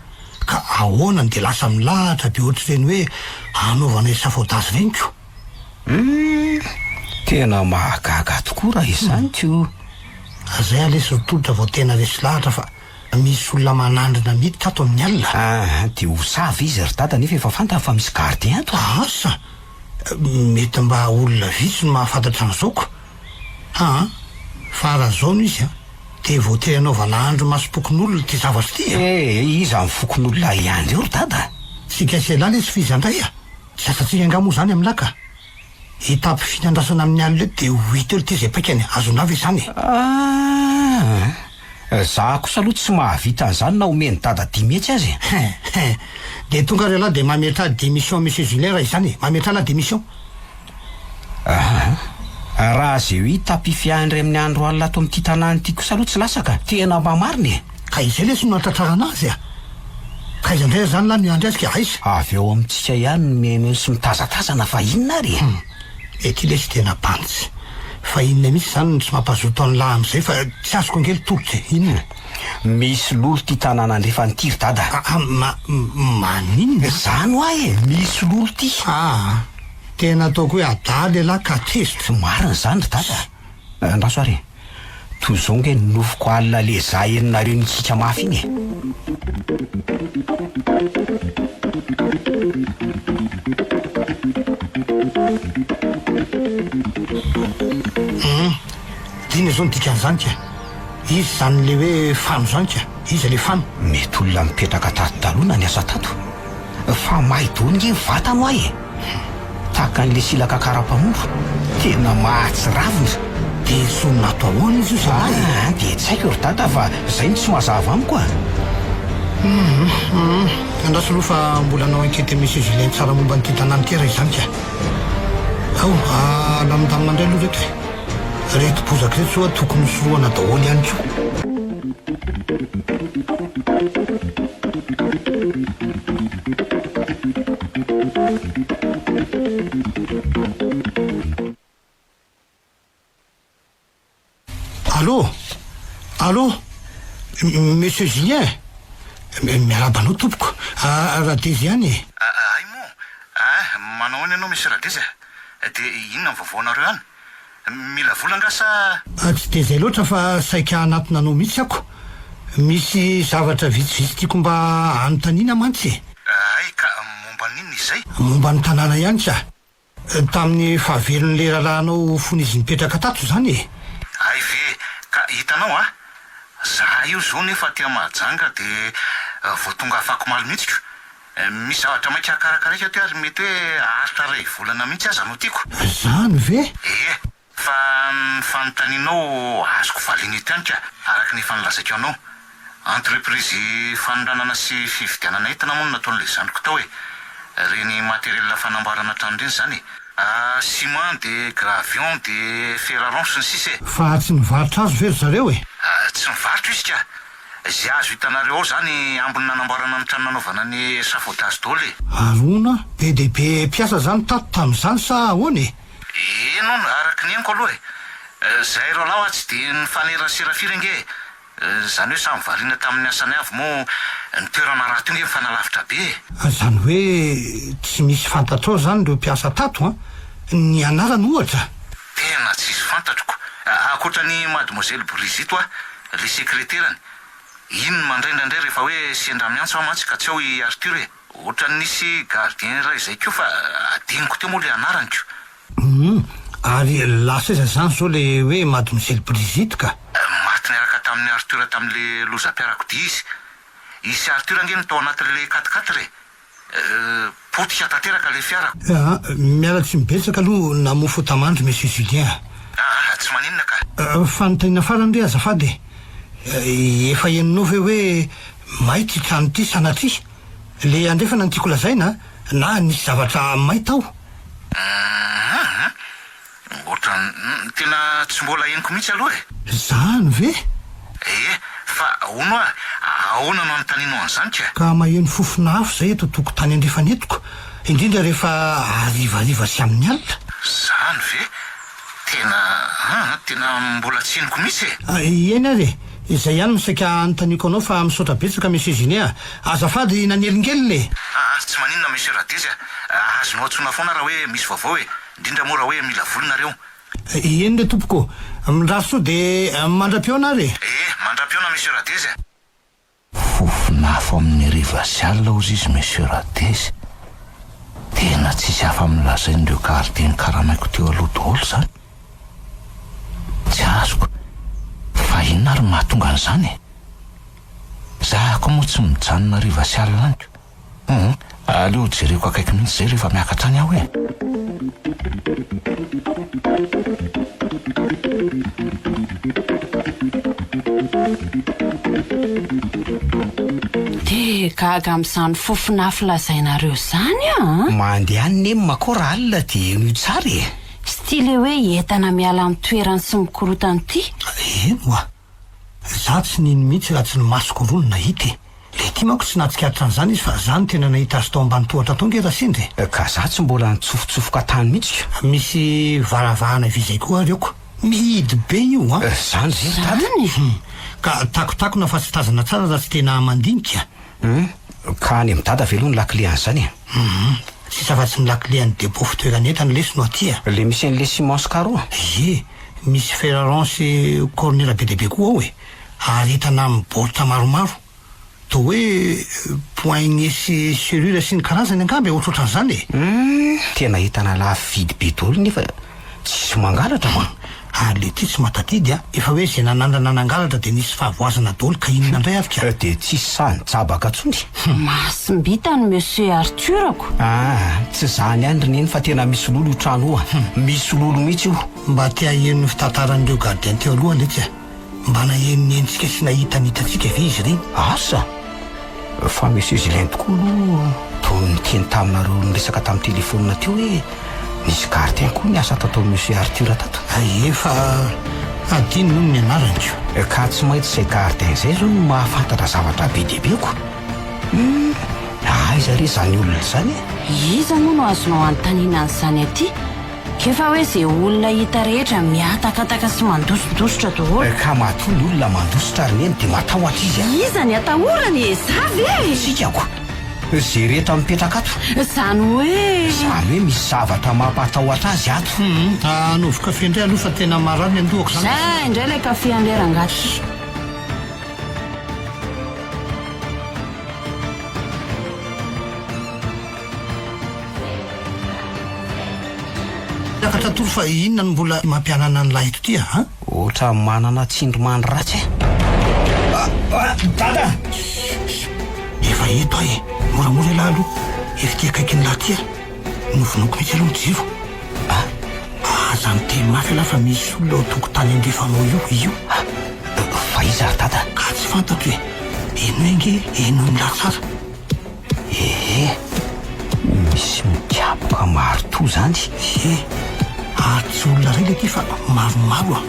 Ka ahoana no dia lasa milahatra be ohatr'ireny hoe hanaovana échafaudage ireny ko? Hum! Tena mahagaga tokoa raha izany ko! Zay aloha lesy ry Tolotra vao tena resy lahatra fa misy olona manandrana miditra ato amin'ny alina. Aa! Dia ho sava izy ry Dada nefa efa fantany fa misy gardien ato a! Asa! Mety mba olona vitsy no mahafantatra an'izao ko! Aa! Fa raha zao no izy an! Dia voatery hanaovana andrimasom-pokonolona ity zavatra ity a! Eh! Iza ny fokonolona ihany eo ry Dada? Tsika sy elah lesy f'iza indray a! Tsy asantsika angaha moa izany amin'ny laka? Hitapy fiandrasana amin'ny alina eto dia ho hita eo ity izay paikany, azonao ve izany e? Ah! Za kosa aloha tsy mahavita an'izany na omen'i dada 500 aza e! Hein! Hein! Dia tonga ry lahy dia mametraha démission monsieur Julien raha izany e! Mametraha la démission! Ah! Raha izay hoe hitapy fiandry amin'ny andro alina ato amin'ity tanàna ity kosa aloha tsy lasa ka! Tena mba marina e! Ka izay lesy no nahatratrarana azy a! Ka aiza indray ary izany lahy miandry azy ka aiza? Avy ao amintsika ihany no mihainohaino sy mitazatazana fa inona ary e? Hum! Ety lesy tena bantsy. Fa inona mihitsy izany no tsy mampazoto an'lah amin'izay fa tsy azoko ange le tolotra e! Inona? Misy lolo ity tanàna andrefana ity ry dada. Ah ma maninona? Zany hoa e! Misy lolo ity. Aa! Tena ataoko hoe adala elah ka tezitra. Marina izany ry dada. Andraso ary e! Toy izao nge ny nofiko alina le za henonareo nikiaka mafy iny e! Hum! Inona izao no dikan'izany ka? Iza izany le hoe Fano izany ka? Iza le Fano? Mety olona nipetraka tato taloha na niasa tato. Fa may daholo nge ny vatany hoa e! Tahaka an'le silaka karapanondro. Tena mahatsiravina. Dia esorina ato ahoana izy io zalahy e? Aa dia tsy haiko ry dada fa zay no tsy mazava amiko a! Hum, andraso aloha fa mbola hanao enquête amin'i Monsieur Julien tsara momba an'ity tanàna ity raha izany ka. Ao, alamindamina indray aloha ireto e. Ireto bozaka ireto zao tokony hosorohana daholo ihany koa. Allô? Allô? Monsieur Julien? Miarahaba anao tompoko. Radezy ihany e. Hay moa? Ah, manao ahoana ianao Monsieur Radezy a? Dia inona ny vaovaonareo any? Mila vola angaha sa? Tsy dia izay loatra fa saika hanatona anao mihitsy ako. Misy zavatra vitsivitsy tiako mba hanontaniana mantsy e. Hay ka, momba ny inona izay? Momba ny tanàna ihany ka. Tamin'ny fahavelon'ilay rahalahinao fony izy nipetraka tato izany e! Hay ve ka hitanao a! Za io zao nefa aty Mahajanga de vao tonga afakomaly mihitsy ko! Misy zavatra maika karakaraiko aty ary mety hoe haharitra iray volana mihitsy aza no tiako. Zany ve? Ie! Fa ny fanontanianao azoko valiana eto ihany ka, araka ny efa nolazaiko anao. Entreprise fanondranana sy fividianana entana moa no nataon'ilay zandriko tao e. Ireny matériel fanamboarana trano ireny izany e. Ciment de gravion de fer à rond sy ny sisa e. Fa tsy nivarotra azy ve ry zareo e? Tsy nivarotra izy ka. Izay azo hitanareo ao izany ambiny nanamboarana ny trano nanaovana ny échafaudage daholo e. Arona, be dia be mpiasa izany tato tamin'izany sa ahoana e? Eny hono, araka ny henoko aloha e! Zahay roalahy hoa tsy dia nifanerasera firy ange e! Izany hoe samy variana tamin'ny asany avy moa ny toerana rahateo ange mifanalavitra be e! Izany hoe tsy misy fantatrao izany ireo mpiasa tato an? Ny anarany ohatra? Tena tsisy fantatro ko! Ankoatra an'i Mademoiselle Brigitte hoa, ilay sekreterany. Iny no mandray indraindray rehefa hoe sendra miantso aho mantsy ka tsy ao i Arthur e! Ohatran'ny nisy gardien iray izay koa fa adinoko teo moa ilay anarany ko. Humm, ary lasa aiza izany izao ilay hoe Mademoiselle Brigitte ka? Maty niaraka tamin'i Arthur tamin'ilay lozam-piarakodia izy. Izy sy Arthur ange no tao anatin'ilay quat-quatre e! Potika tanteraka ilay fiara. Aa, miala tsiny betsaka aloha namoa fota-mandry Monsieur Julien a. Aa, tsy maninona ka. Fanontaniana farany re azafady e! Efa henonao ve hoe may ity trano ity sanatria? Le andrefana no tiako lazaina a, na nisy zavatra may tao? Humm, ohatran'ny tena tsy mbola henoko mihitsy aloha e! Zany ve? Ee, fa hono hoa, ahoana no anontanianao an'izany ka? Ka maheno fofona afo zay eto tokotany andrefana eto ko, indrindra rehefa harivariva sy amin'ny alina. Zany ve? Tena an, tena mbola tsy henoko mihitsy e! Eny ary e! Izay ihany no saika hanontaniako anao fa misaotra betsaka Monsieur Ginet a! Azafady nanelingelina e! Aa, tsy maninona Monsieur Radezy a! Azonao antsoina foana raha hoe misy vaovao e! Indrindra moa raha hoe mila vola nareo. Eny re tompoko ô! Mirary soa dia mandra-pihaona ary e! Ee, mandra-pihaona Monsieur Radezy a! Fofon'afo amin'ny hariva sy alina hozy izy Monsieur Radezy. Tena tsisy hafa amin'ny lazain'ireo gardien karamaiko teo aloha daholo izany. Tsy azoko fa inona ary no mahatonga an'izany e? Za koa moa tsy mijanona hariva sy alina any ko. Hum, aleo jereko akaiky mihitsy izay rehefa miakatra any aho e! Dia gaga amin'izany fofon'afo lazainareo izany aho an! Mandeha any nem koa raha alina dia henoy tsara e! Style hoe entana miala amin'ny toerany sy mikorotana ity. Eny oa! Za tsy nino mihitsy raha tsy ny masoko roa no nahita e! Le ty manko tsy nahatsikaritra an'izany izy fa za no tena nahita azy tao ambany tohatra tao nge Rasendra e! Ka za tsy mbola nitsofotsofoka tany mihitsy ka! Misy varavahana vy zay koa ary aoko! Mihidy be io an! Zany ve ry dada? Zany? Ka takotakona fa tsy tazana tsara raha tsy tena mandinika. Hum! Ka any amin'i dada ve aloha ny lakile an'izany e? Hum! Tsisy afa-tsy ny lakile an'ny depot fitoeran'entana lesy no aty a! Le misy an'le ciment sy carreau? Ie! Misy fer à rond sy corner be dia be koa ao e! Ary entana amin'ny baoritra maromaro. Toa hoe poignée sy serrure sy ny karazany angamba e, ohatrohatran'izany e! Humm! Tena entana lafo vidy be daholo nefa tsisy mangalatra an! Ary le ty tsy mahatadidy a! Efa hoe izay nanandrana nangalatra dia nisy fahavoazana daholo ka inona indray ary ka? Dia tsisy sahy nijabaka intsony. Masim-bitany Monsieur Arthur-ko. Aa! Tsy izany ihany ry Neny fa tena misy lolo io trano io a! Misy lolo mihitsy io. Mba te haheno ny fitantaran'ireo gardien teo aloha letsy a! Mba naheno ny henontsika sy nahita ny hitantsika ve izy ireny? Asa! Fa Monsieur Julien tokoa aloha toa niteny taminareo niresaka tamin'ny telefaonina teo hoe nisy gardien koa niasa tato amin'i Monsieur Arthur tato. Ie fa adino hono ny anarany ko. Ka tsy maintsy izay gardien izay izao no mahafantatra zavatra be dia be ko. Hum, aiza re izany olona izany e? Iza moa no azonao anontaniana an'izany aty? K'efa hoe ze olona hita rehetra mihatakataka sy mandosindositra daholo. Ka matoa ny olona mandositra ry neny dia matahotra izy a! Iza ny atahorany e? Za ve? Isika ko! Ze rehetra mipetraka ato. Zany hoe. Zany hoe misy zavatra mampatahotra azy ato. Hum, hanaovy kafe indray aloha fa tena marary ny andohako zany. Zay indray ilay kafe an'ilay rangahy ty. Miakatra tory fa inona no mbola mampianana an'lah eto ty a? Ohatran'ny manana tsindrimandry ratsy e! Dada! Efa eto aho e! Moramora elah aloha, efa ety akaikin'lah ty a! Novonoiko mihitsy aloha ny jiro. Ah! Aza miteny mafy elah fa misy olona eo an-tokotany andrefanao io, io. Fa iza ry dada? Ka tsy fantatro e! Henoy ange, henoin'lah tsara. Ee, misy mikapoka maritoa zany. Ie, ary tsy olona iray ilay ity fa maromaro a!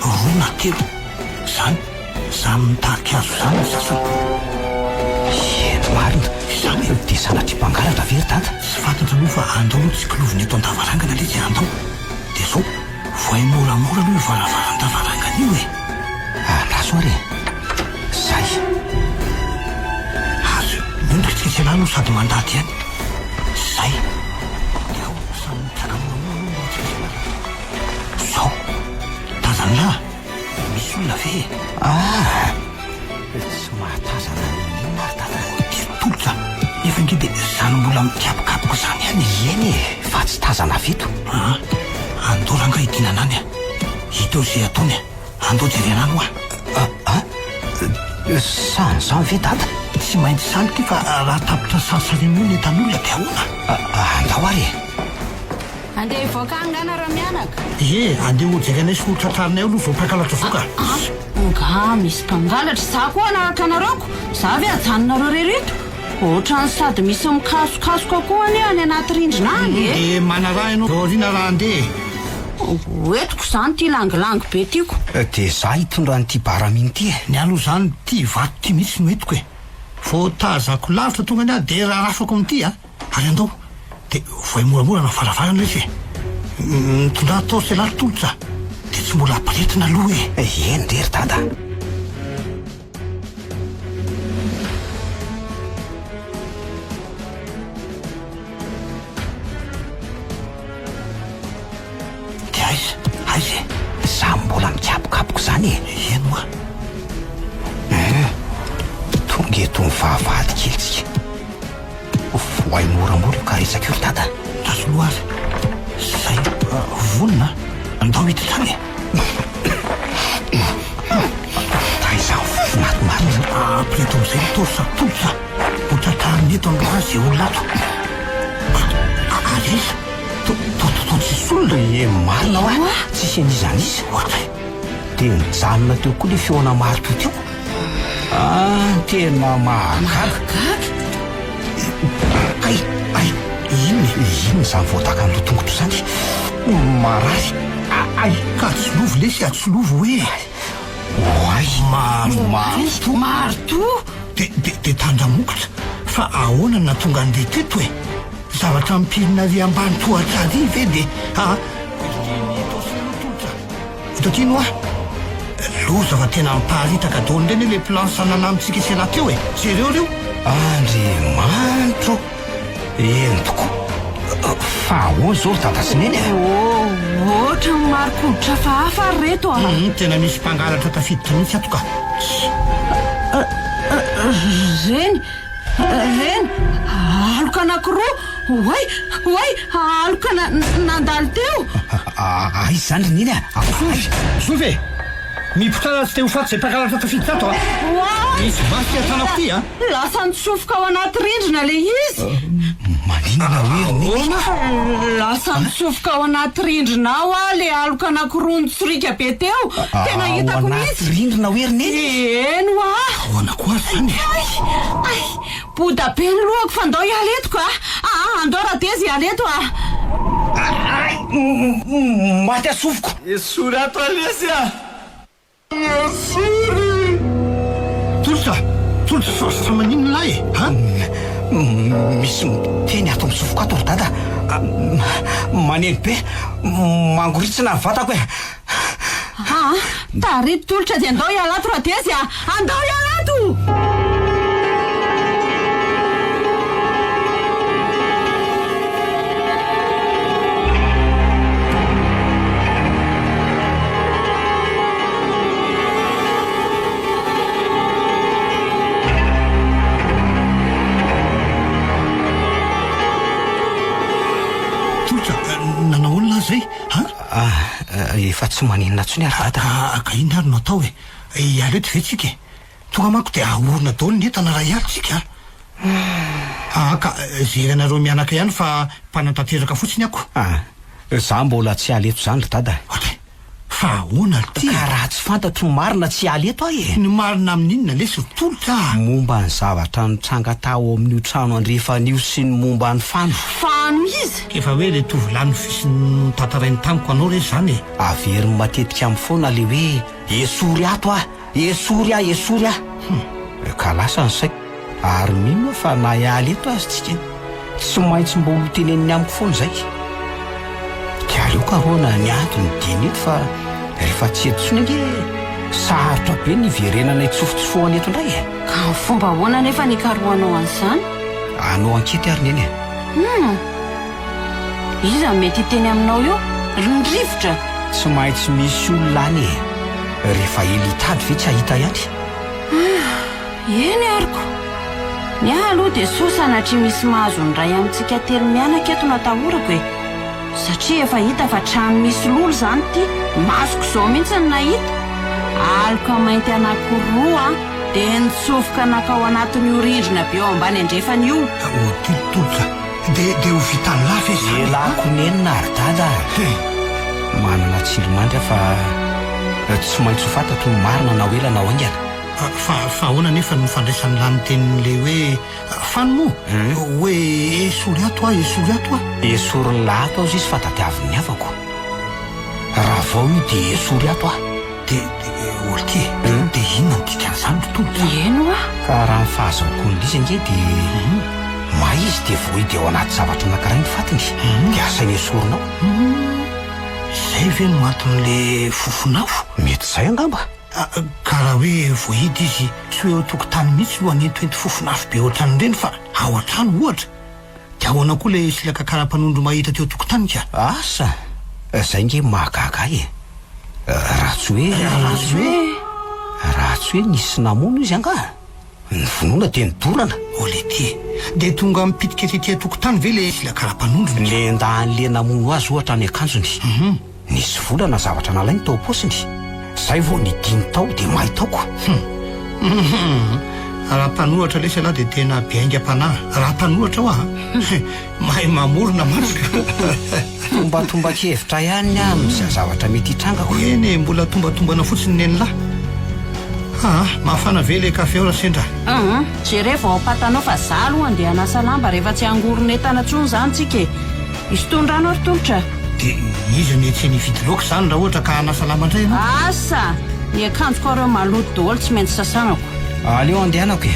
Roa na telo. Izany, samy mitarika azy izany ny sasany. Eny marina. Izany e! Dia sanatria mpangalatra ve ry dada? Tsy fantatra aloha fa andao aloha tsikilovina eto an-davarangana ilay izy e, andao. Dia izao, vohay moramora aloha io varavaran-davarangana io e! Andraso ary e! Zay. Azo miondrika tsika ialahy aloha sady mandady ihany. Zay. Dia ao samy mitsaka moramora aloha ny tsika ialahy. Zao. Tazan'lah. Misy olona ve e? Ah! Tsy mahatazana n'inona ary dada. Diso tolotra. Nefa ange dia zany mbola mikapokapoka izany ihany e. Eny e, fa tsy tazana avy eto. Ah! Andao rangahy hidinana any a. Hita eo izay ataony a. Andao jerena any hoa. Ah, sany izany ve dada? Tsy maintsy sany ity fa raha tapitra sarisariny eo ny entan'olona dia ahoana? Andao ary e. Andeha hivoaka any nga nareo mianaka? Ie, andeha ho jerenay sy ho tratrarinay ao aloha vao mpangalatra voka. Nga misy mpangalatra? Za koa hanaraka anareo ko! Za ve ajanonareo rery eto? Ohatran'ny sady misy mikasokasoka koa anie any anaty rindrina any e! Dia manaraha ianao aoriana raha handeha e! Ho entiko izany ity langilangy be ty ko! Dia za hitondra an'ity baramina ity e! Ny aloha izany ity vato ity mihitsy no entiko e! Vao tazako lavitra tonga any aho dia rarafako amin'ity a! Ary andao dia vohay moramora na varavarana ilay izy e! Mitondrà torche ialahy ry Tolotra a! Dia tsy mbola ampiretina aloha e! Eny re ry dada! Dia aiza? Aiza e? Za mbola mikapokapoka izany e! Eny hoa! Hum! Tonga eto amin'ny vavahady kely tsika. Vohay moramora io karetsaka io ry dada. Ratsy loha ary. Zay vonona a! Andao hiditra any e! Taiza ny marimarina zany? Ampireto amin'izay ny torche atolotra ho tratrariny eto angaha ze olona ato. Ary aiza? To to to tsisy olona? Ie marina hoa, tsisy an'iza an'iza. Ohatray. Dia nijanona teo koa le feona maritoa teo. Ah, tena mahagaga. Mahagaga? Hay, hay, inona e? Inona izany voadakan'ireo tongotro izany? Marary. Hay, ka tsilovy lesy a, tsilovy hoe. Oay, Maritoa. Maritoa. De, de, de tandramokotra. Fa ahoana no nahatonga an'ilay teto e? Zavatra mipirina ary ambany tohatra ary ve de, ah. Eto aty no ah! Loza fa tena miparitaka daholo indray anie le plan sananamintsika sy ialahy teo e! Jereo reo! Andriamanitro ô! Eny tokoa! Fa ahoana izao ry dada sy neny a? Oh, ohatran'ny marin-koditra hafahafa ry reto a! Hum, tena misy mpangalatra tafiditra mihitsy ato ka! Reny! Reny! Aloka anankiroa! Oay! Oay! Aloka nandalo teo! Aiza izany ry Neny a? Zovy! Zovy e! Mipotrara tsy te ho faty izay mpangalatra tafiditra ato a! Oay! Misy basy ity an-tanako ity a! Lasa nitsofoka ao anaty rindrina ilay izy! Maninona hoe ry Neny? Ahoana? Lasa nitsofoka ao anaty rindrina ao aho ilay aloka anankiroa nitsoriaka be teo! Tena Ao hitako anaty mihitsy! rindrina hoe ry Neny? Eny hoa! Ahoana koa ary izany e? Ay! Ay! Boda be ny lohako fa ndao hiala eto ka! Aa andao Radezy hiala eto a! Ay! Maty asofoko! Esory ato lesy a! Esory! Tolotra! Tolotra fa fa maninona lahy e? Ha? Misy miteny ato amin'ny sofiko ato ry dada a! Maneno be, mangoritsina ny vatako e! Aa tarito Tolotra dia andao hiala ato Radezy a! Andao hiala ato! Tolotra, nanao ahoana lahy zay? Ha? Ah, efa tsy maninona intsony ary dada. Ah, ka inona ary no atao e? Hiala eto ve tsika e? Tonga manko dia ahorona daholo ny entana raha hiala tsika a! Ah, ka zeranareo mianaka ihany fa mpanatanteraka fotsiny ako. Ah, za mbola tsy hiala eto zany ry dada. Ok, fa ahoana ry ty e? Ka raha tsy fantatro ny marina tsy hiala eto aho e! Ny marina amin'inona lesy ry Tolotra a? Momba ny zavatra nitranga tao amin'io trano andrefana io sy ny momba ny Fano. Fano iza? Efa hoe le tovolahy nofisiny notantarainy tamiko anao re zany e! Averiny matetika amiko foana le hoe esory ato aho! Esory aho, esory aho! Hum! Ka lasa ny saiko, ary mino aho fa na hiala eto aza tsika, tsy maintsy mba ho teneniny amiko foana izay. Dia aleo karohana ny antony dieny eto fa rehefa tsy eto intsony ange sarotra be ny hiverenana hitsofotsofohana eto indray e! Ka amin'ny fomba ahoana anefa ny hikarohanao an'izany? Anao ankety ary neny e! Hum! Iza no mety hiteny aminao eo? Ry ny rivotra? Tsy maintsy misy olona any e! Rehefa ela hitady ve tsy hahita ihany? Ah, eny ary ko! Ny ahy aloha dia soa sanatria misy mahazo ny iray amintsika telo mianaka eto no atahorako e! Satria efa hita fa trano misy lolo izany ity, masoko izao mihitsy no nahita! Aloka mainty anankiroa dia nitsofoka nankao anatin'io rindrina be ao ambany andrefana io. Odile Tolotra, Dia dia ho vitan'ny lahy ve izany e? Elako nenina ry dada a! Manana tsilo-mandry aho fa tsy maintsy ho fantatro ny marina na ho ela na ho haingana. Fa fa ahoana anefa no fandraisan'ny lahy ny tenin'ilay hoe fano moa? Hoe esory ato aho, esory ato aho? Esorin'ny lahy ato aho izy fa tadiavin'ny havako. Raha vao io dia esory ato aho. Dia dia Olky e, dia inona no dikan'izany ry Tolotra? Eny hoa! Ka raha ny fahazahoako an'ilay izy ange dia may izy dia voahidy ao anaty zavatra anankiray ny fatiny dia asaina esorina ao. Izay ve no anton'ilay fofon'afo? Mety izay angamba. Ka raha hoe voahidy izy tsy ho eo an-tokotany mihitsy no hanentoento fofon'afo be ohatran'ireny fa ao an-trano ohatra. Dia ahoana koa ilay silaka karapanondro mahita teo an-tokotany ka? Asa! Izay nge mahagaga ahy e! Raha tsy hoe. Raha tsy hoe? Raha tsy hoe nisy namono izy angaha? Ny vonoana dia nidorana. Oh letia e! Dia tonga mipitika tety an-tokotany ve ilay silaka karapanondro? Nendahan'ilay namono azy ohatra ny akanjony. Nisy vola na zavatra nalainy tao am-paosiny. Zay vao nidiny tao dia may taoko. Hum. Hum. Raha mpanohatra lesy ialahy dia tena be aingam-panahy. Raha mpanohatra hoa an! Mahay mamorona mantsy ka. Tombatomban-kevitra ihany ny ahy amin'izay zavatra mety hitrangako. Eny e, mbola tombatombana fotsiny nen'lah. Aa, mafana ve ilay kafe ao Rasendra? Hum, jerevo ao am-patanao fa za aloha andeha hanasa lamba rehefa tsy hangoron'entana intsony izany tsika e. Isintono rano ary tolotra. Dia iza no etsy hividy laoka izany raha ohatra ka hanasa lamba indray ianao? Asa! Ny akanjoko areo maloto daholo tsy maintsy sasanako. Aleo andehanako e!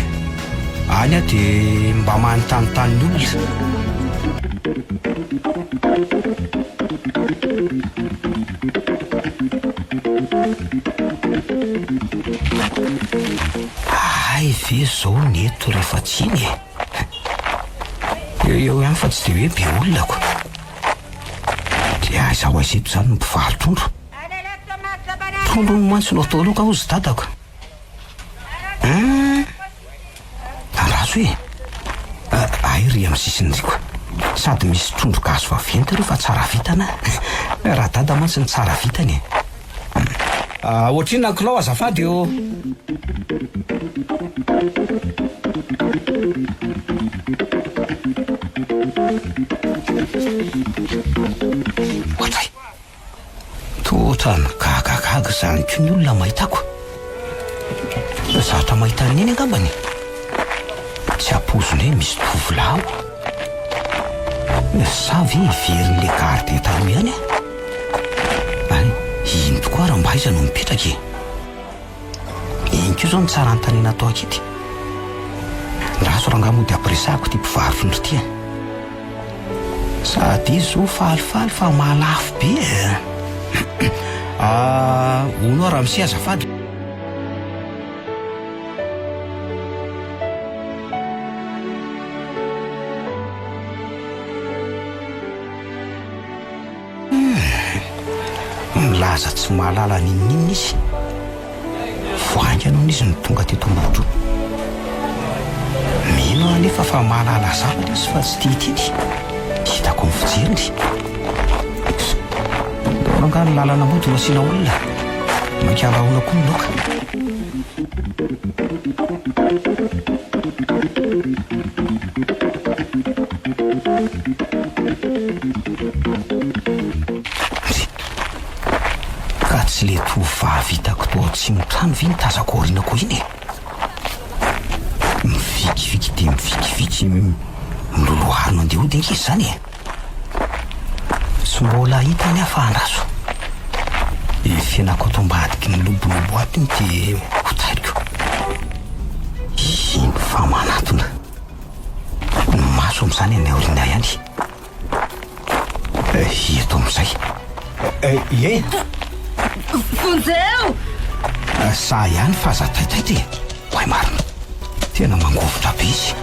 Any aho dia mba manontanintany ny olona. Hay ve izao ny eto rehefa tsy iny e! Eo eo ihany fa tsy dia hoe be olona ko. Dia aiza ho aiza eto izany ny mpivaro-trondro? Trondro hono mantsy no atao laoka hozy dadako. Hum! Andraso e! Hay ry amin'ny sisiny ry ko. Sady misy trondro gasy vaventy ireo fa tsara vintana. Raha dada mantsy ny tsara vintana e. Ohatrinona ny kilao azafady ô? Ohatray! Toa ohatran'ny gagagaga izany koa ny olona mahita ako. Zatra mahita an'i Neny angambany. Tsy. paoziny hoe misy tovolahy ao. Sa ve heverin'ilay gardien taloha ihany aho? Hay, iny tokoa ary mba aiza no mipetraka e? Iny koa izao no tsara anontaniana atao ankity. Ndraso rangahy mody ampiresahako ity mpivarofondro ity a. Sady izy izao falifaly fa mahalafo be e. Ah, hono aho ramose azafady. Milaza tsy mahalala n'inon'inona izy. Vao haingana hono izy no tonga teto Ambohidroa. Mino aho anefa fa mahalala zavatra izy fa tsy tia hiteny. Hitako amin'ny fijeriny. Ndao rangahy ny lalana mody no asiana olona. Mainka rahona koa ny laoka. Ka tsy le tovovavy hitako tao atsimo trano ve ny tazako aorianako iny e? Mivikiviky dia mivikiviky miloloha harona andeha hody ange izy izany e! Tsy mbola hitany aho fa andraso. Efenako ato ambadiky ny lobolobo ato iny dia ho tairiko. Iny fa manatona. Ny maso amin'izany any aoriana ihany. Eto amin'izay. Ie. Vonjeo! Za ihany fa aza taitaitra e. Oay marina. Tena mangovitra be izy.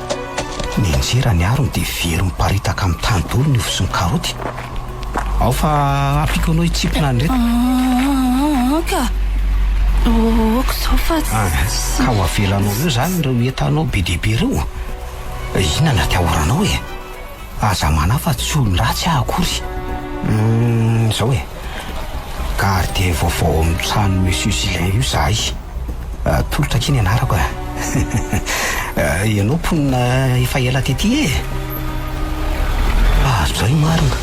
Nianjera ny arony dia very miparitaka amin'ny tany daholo ny ovy sy ny karaoty. Ao fa ampiako anao hitsipona an'ireto. Aa ka. Ok izao fa tsy. Ka ho avelanao eo izany ireo entanao be dia be ireo? Inona no atahoranao e? Aza manahy fa tsy olon-dratsy aho akory. Humm, izao e. Gardien vaovao ao amin'ny tranon'i Monsieur Gilin io izahay. Tolotra akia ny anarako a. Ianao mponina efa ela tety e? Ah, izay marina.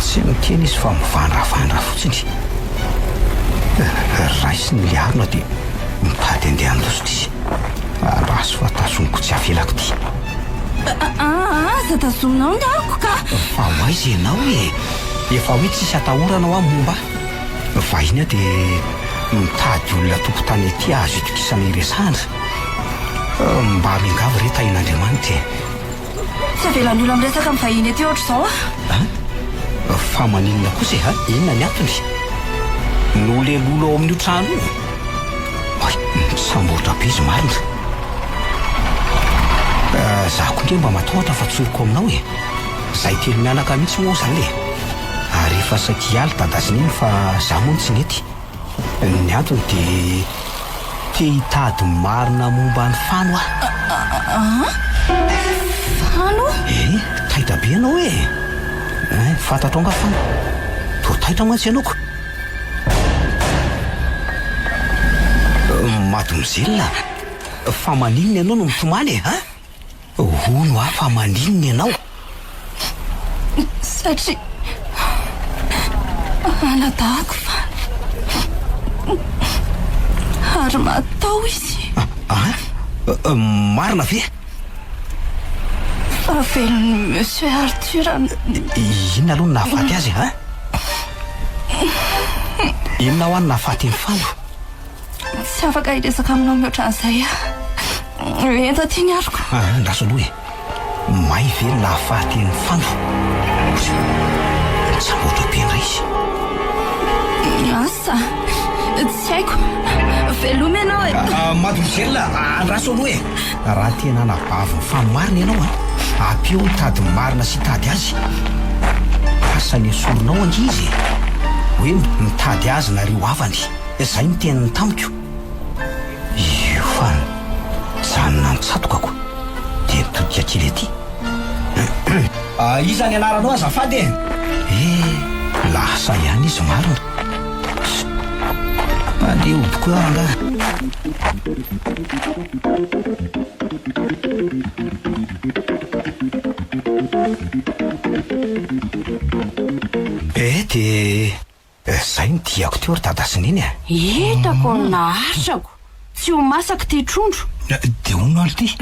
Tsy miteny izy fa mivandravandra fotsiny. Raisiny ilay harona dia mitady handeha handositra izy. Andraso fa tazomiko tsy avelako ity. Aza tazominao ny ahiko ka! Fa ho aiza ianao e? Efa hoe tsisy atahorana hoa momba ahy. Vahiny aho dia mitady olona tompon-tany aty azo itokisana hiresahana. Mba miangavy re tahin'Andriamanitra e! Tsy avelan'ny olona miresaka amin'ny vahiny aty ohatr'izao aho. An? Fa maninona kosa e? An? Inona ny antony? No lelolo ao amin'io trano io? Oay, misambotra be izy marina. Za koa nge mba matahotra fa tsoriko aminao e. Zahay telo mianaka mihitsy moa zany e. Ary efa saiky hialy dada sy neny fa za moa no tsy nety. Ny antony dia te hitady marina momba an'i Fano aho. An? Fano? Eh, taitra be ianao e! Hein, fantatrao angaha Fano? Toa taitra mantsy ianao ko! Mademoiselle, fa maninona ianao no mitomany e, hein? Hono aho fa maninona ianao? Satria anadahako fa ary maty tao izy. Ah, marina ve? Fa velon'i Monsieur Arthur. Inona aloha no nahafaty azy, hein? Inona hoa no nahafaty an'i Fano? Tsy afaka hiresaka aminao mihoatra an'izay aho. Ento aty ny aroko. Ah, andraso aloha e. May ve ny nahafaty an'i Fano? Mitsamboatra be indray izy. Asa, tsy haiko. Veloma ianao e. Ah, mademoiselle, andraso aloha e. Raha tena anabavin'i Fano marina ianao an, ampio hitady ny marina sy hitady azy. Asa nesorinao ange izy e. Hoe mitady azy nareo havany. Izay no teniny tamiko. Io fa nijanona nitsatokako dia nitodika kely aty. Iza ny anaranao azafady e? Eh, lasa ihany izy marina. Andeha hody koa aho rangahy. Eh, dia Zay no diako teo ry dada sy neny a! Hitako ny nahatrako, tsy ho masaka ity trondro. Dia hono alo ty?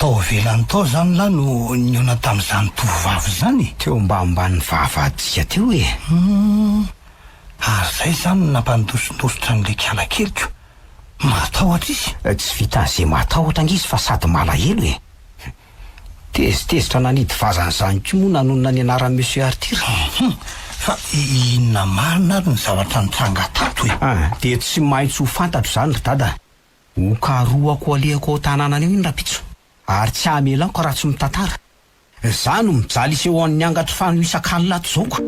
Tao ivelany tao izany lahy no nihaona tamin'izany tovovavy izany e? Teo ambanimbany vavahadika teo e! Hum, ary izay izany no nampandosindositra an'ilay kiala keliko. Matahotra izy? Tsy vitan'izay matahotra ange izy fa sady malahelo e! Tezitezitra nanidy vazana izany koa moa nanonona ny anaran'i Monsieur Arthur. Hum, fa inona marina ary ny zavatra nitranga tato e? Ah, dia tsy maintsy ho fantatro izany ry dada. Ho karohako alehako ao an-tanànany ao iny rahampitso, ary tsy hamelako raha tsy mitantara. Za no mijaly isehoan'ny angatry fano isak'alina ato izao ko.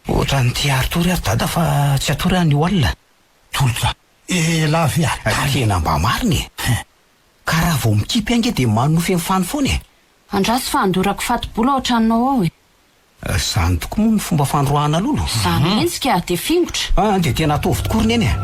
Ohatran'ny te hatory aho dada fa tsy hatory aho anio alina. Tolotra, elah ve adala e? Tena mba marina e! Ka raha vao mikipy ange dia manonofy an'i Fano foana e! Andraso fa handorako fato-bola ao an-tranonao ao e! Izany tokoa moa no fomba fandroahana lolo? Izany mihitsy ka, dia fingotra. Ah, dia tena ataovy tokoa ry Neny a!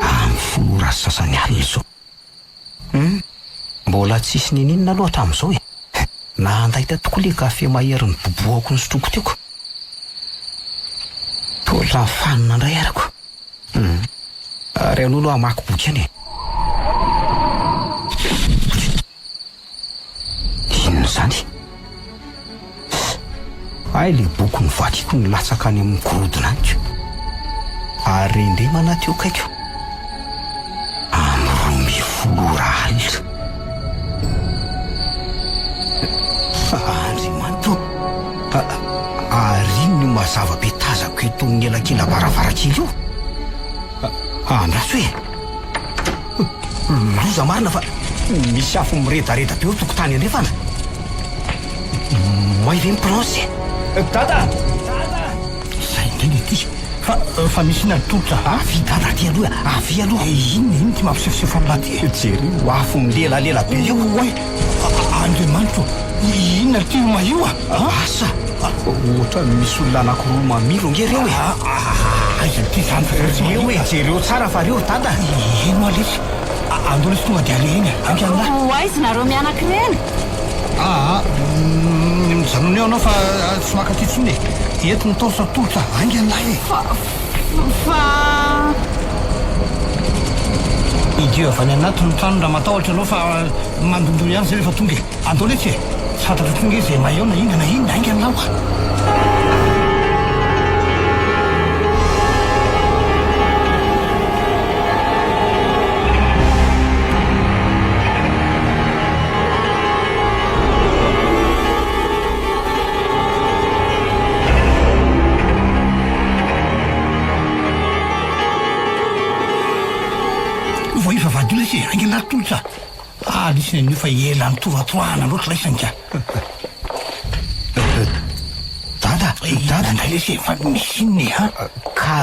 Amin'ny folo ora sy sasany alina izao. Hum, mbola tsisy ninininona aloha hatramin'izao e. Nandaitra tokoa ilay kafe mahery nibobohako nosotroiko teo ko. Toa ohatran'ny fanina indray arako. Hum, ary aleo aloha hamaky boky ihany e. Inona izany? Hay ilay boky novakiko nilatsaka any amin'ny gorodona any ko. Ary rendremana teo akaiko. Amin'ny 12 ora alina. Andriamanitra ô! Ary inona io mazava be tazako eto amin'ny elakela-baravarankely io? Andraso e! Loza marina fa misy afo miredareda be eo tokotany andrefana. May ve ny planche e? Dada! Dada! Zay indray le ty. Fa fa misy inona ry tolotra? Avia dada aty aloha e! Avia aloha! E inona inona ty mampisefosefo an'lah ty e? Jereo afo milelalela be io. Oay! Andriamanitra ô! Inona ity io may io a? Asa! Ohatran'ny misy olona anankiroa mamilo ange ireo e! Aiza ity izany fa tsy Ireo e! Jereo tsara fa ireo ry dada! Eny hoa lesy! Andao lesy tonga dia aleha eny a! Haingana lahy! Ho aiza nareo mianaka ireny? Aa! Mijanona eo ianao fa tsy maka aty intsony e! Eto ny torche tolotra! Haingana lahy e! Fa fa. Idio avy any anaty ny trano raha matahotra ianao fa mandondona ihany izay rehefa tonga e! Andao letsy e! Tsy fantatro intsony nge izay may ao na inona na inona, haingana lahy oa! Vao efa vadio lesy e, haingana ary tolotra a! Ah lesy ny anio fa ela nitoratoahana loatra laisany ka. Dada, dada. Indray lesy e, fa misy inona e ha? Ka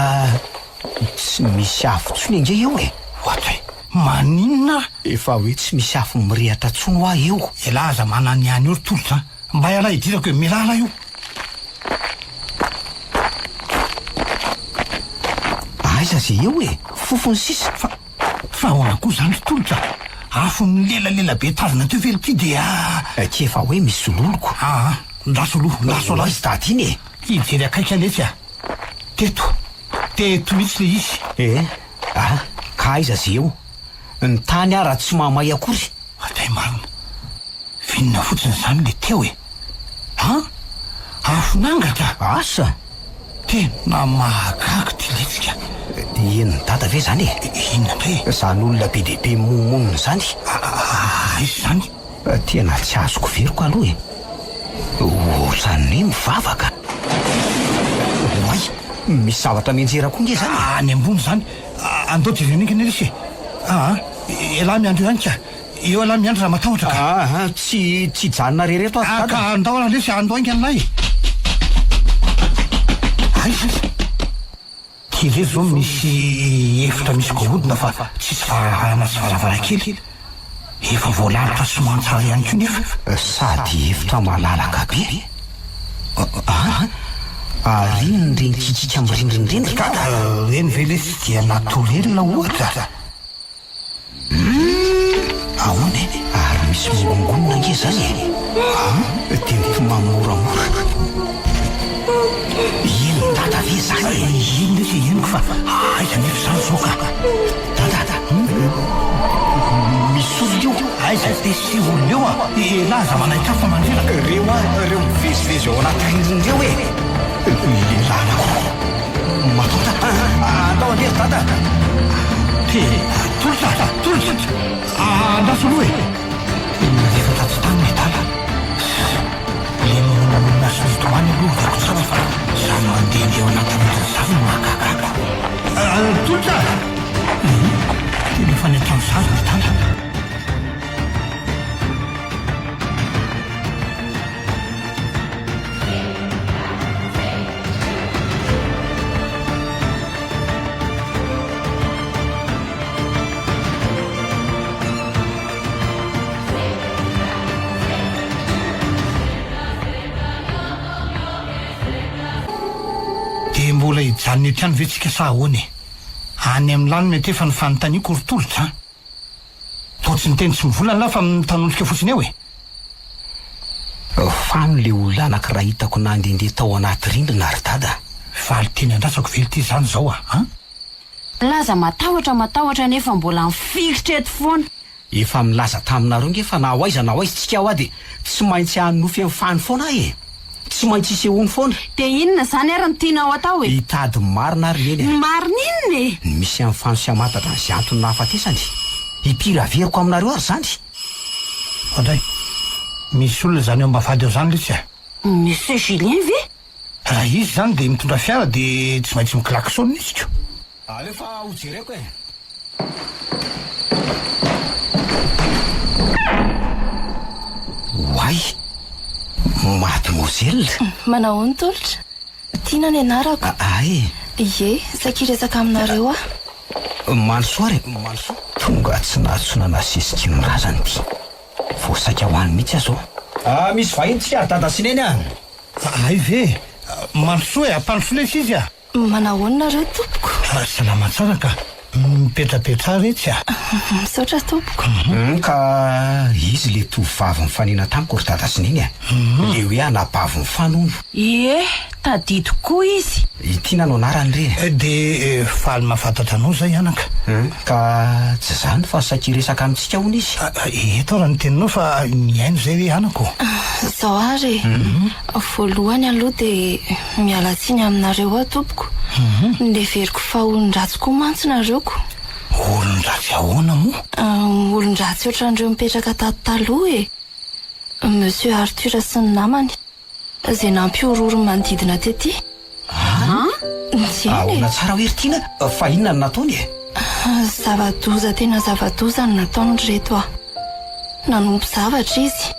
tsy misy afo intsony ange eo e. Ohatray, maninona? Efa hoe tsy misy afo mirehatra intsony hoa eo. Elah aza mananihany eo ry tolotra a! Mba ialahy hidirako e, mialà io. Aiza ze eo e! Fofony sisa! Fa, fa ahoana koa zany ry Tolotra? Afo milelalela be tazana teo ve ity dia. Tsy efa hoe misy loloko. Aa, ndraso aloha, ndraso aloha. Ho aiza dada iny e? Hijery akaiky aho letsy a! Teto, teto mihitsy le izy. Eh, ah, ka aiza ze eo? Ny tany ara tsy mahamay akory. Hatay marina. F'inona fotsiny izany le teo e? An? Afon'angatra? Asa! Tena mahagaga ty letsika. Henon'i Dada ve izany e? Inona indray e? Izany olona be dia be mimonomonona izany? Aiza izany? Tena tsy azoko veriko aloha e! Ohatran'ny hoe mivavaka. Oay! Misy zavatra mianjera koa nge izany e! Any ambony izany. Andao jerena haingana lesy e! Aa! Elah miandry eo ihany ka! Eo ialahy miandry raha matahotra ka. Aa, tsy tsy hijanona irery eto aho Dada. Ka andao raha lesy, andao haingana lahy e. Aiza aiza. Ty irery izao misy efitra misy gorodona fa tsisy varavarana sy varavarankely. Efa voalalotra soamantsara ihany koa nefa. Sady efitra malalaka be. An! Ary inona ireny kikika amin'ny rindrina ireny ry dada? Ireny ve lesy dia naturel ohatra? Humm! Ahoana e? Ary misy mongongonina ange izany e! An! Dia mitomany moramora. Henon'i dada ve izany e? Eny lesy e, henoko fa aiza anefa izany izao ka! Dada! Misy olona eo! Aiza lesy olona eo a! Elah aza manaitra ahy fa mandreraka! Reo a! Reo mivezivezy ao anaty rindrina ireo e! Lehilahy anankiroa. Matahotra a! Andao andeha ry dada! Te tolotra! Tolotra! Andraso aloha e! Nalefa tatsy tany ny adala. Le mimonomonona sy mitomany aloha hitako tsara fa zany mandehandeha ao anaty rindrina zany no mahagaga ahy. Tolotra! Tena efa any an-trano sary ny adala. Dia mbola hijanona eto ihany ve tsika sa ahoana e? Any amin'ny lany mety efa ny fanontaniako ry Tolotra a! Toa tsy miteny tsy mivolana lah fa mitanondrika fotsiny eo e! Fano le olona anakiray hitako nandehandeha tao anaty rindrina ry dada. Valinteny andrasako ve ity zany zao a! An? Milaza matahotra matahotra nefa mbola mifikitra eto foana. Efa nilaza taminareo nge fa na ho aiza na ho aiza tsika hoa dia tsy maintsy hanonofy an'i Fano foana aho e! Tsy maintsy hisehoany foana. Dia inona izany ary no tianao atao e? Hitady ny marina ary Neny a! Ny marina inona e? Ny misy an'i Fano sy hamantatra an'izay antony nahafatesany. Impiry averiko aminareo ary izany? Oadray, misy olona izany eo am-bavahady eo izany letsy a! Monsieur Julien ve? Raha izy izany dia mitondra fiara dia tsy maintsy mi-klaxon izy ko! Aleo fa ho jereko e! Oay! Mademoiselle! Manahoana Tolotra? Tiana ny anarako. Ay! Ie, saika hiresaka aminareo aho. Mandrosoa ary e, mandrosoa. Tonga tsy nahatsoina nasesiky ny razana ity. Vao saika ho any mihitsy aho izao. Ah, misy vahiny tsika ry dada sy neny a! Hay ve e! Mandrosoa e, ampandrosoa lesy izy a! Manahoana nareo tompoko? Salama tsara ka. Mipetrapetraha retsy a! Misaotra tompoko. Hum ka izy le tovovavy nifanena tamiko ry dada sy neny a! Le hoe anabavin'i Fano hono. Ie, tadidiko koa izy. I Tiana no anarany re e. Dia faly mahafantatra anao izay anaka. Hum ka tsy izany fa saika hiresaka amintsika hono izy. Eto raha ny teninao fa mihaino izay hoe anako. Izao ary e. Voalohany aloha dia miala tsiny aminareo aho tompoko. Neveriko fa olon-dratsy koa mantsy nareo ko. Olon-dratsy ahoana moa? Olon-dratsy ohatran'ireo mipetraka tato taloha e. Monsieur Arthur sy ny namany. Izay nampihorohoro ny manodidina tety. An? Eny e. Ahoana tsara hoe ry Tiana? Fa inona no nataony e? Zava-doza tena zava-doza no nataony ry reto a! Nanompo zavatra izy,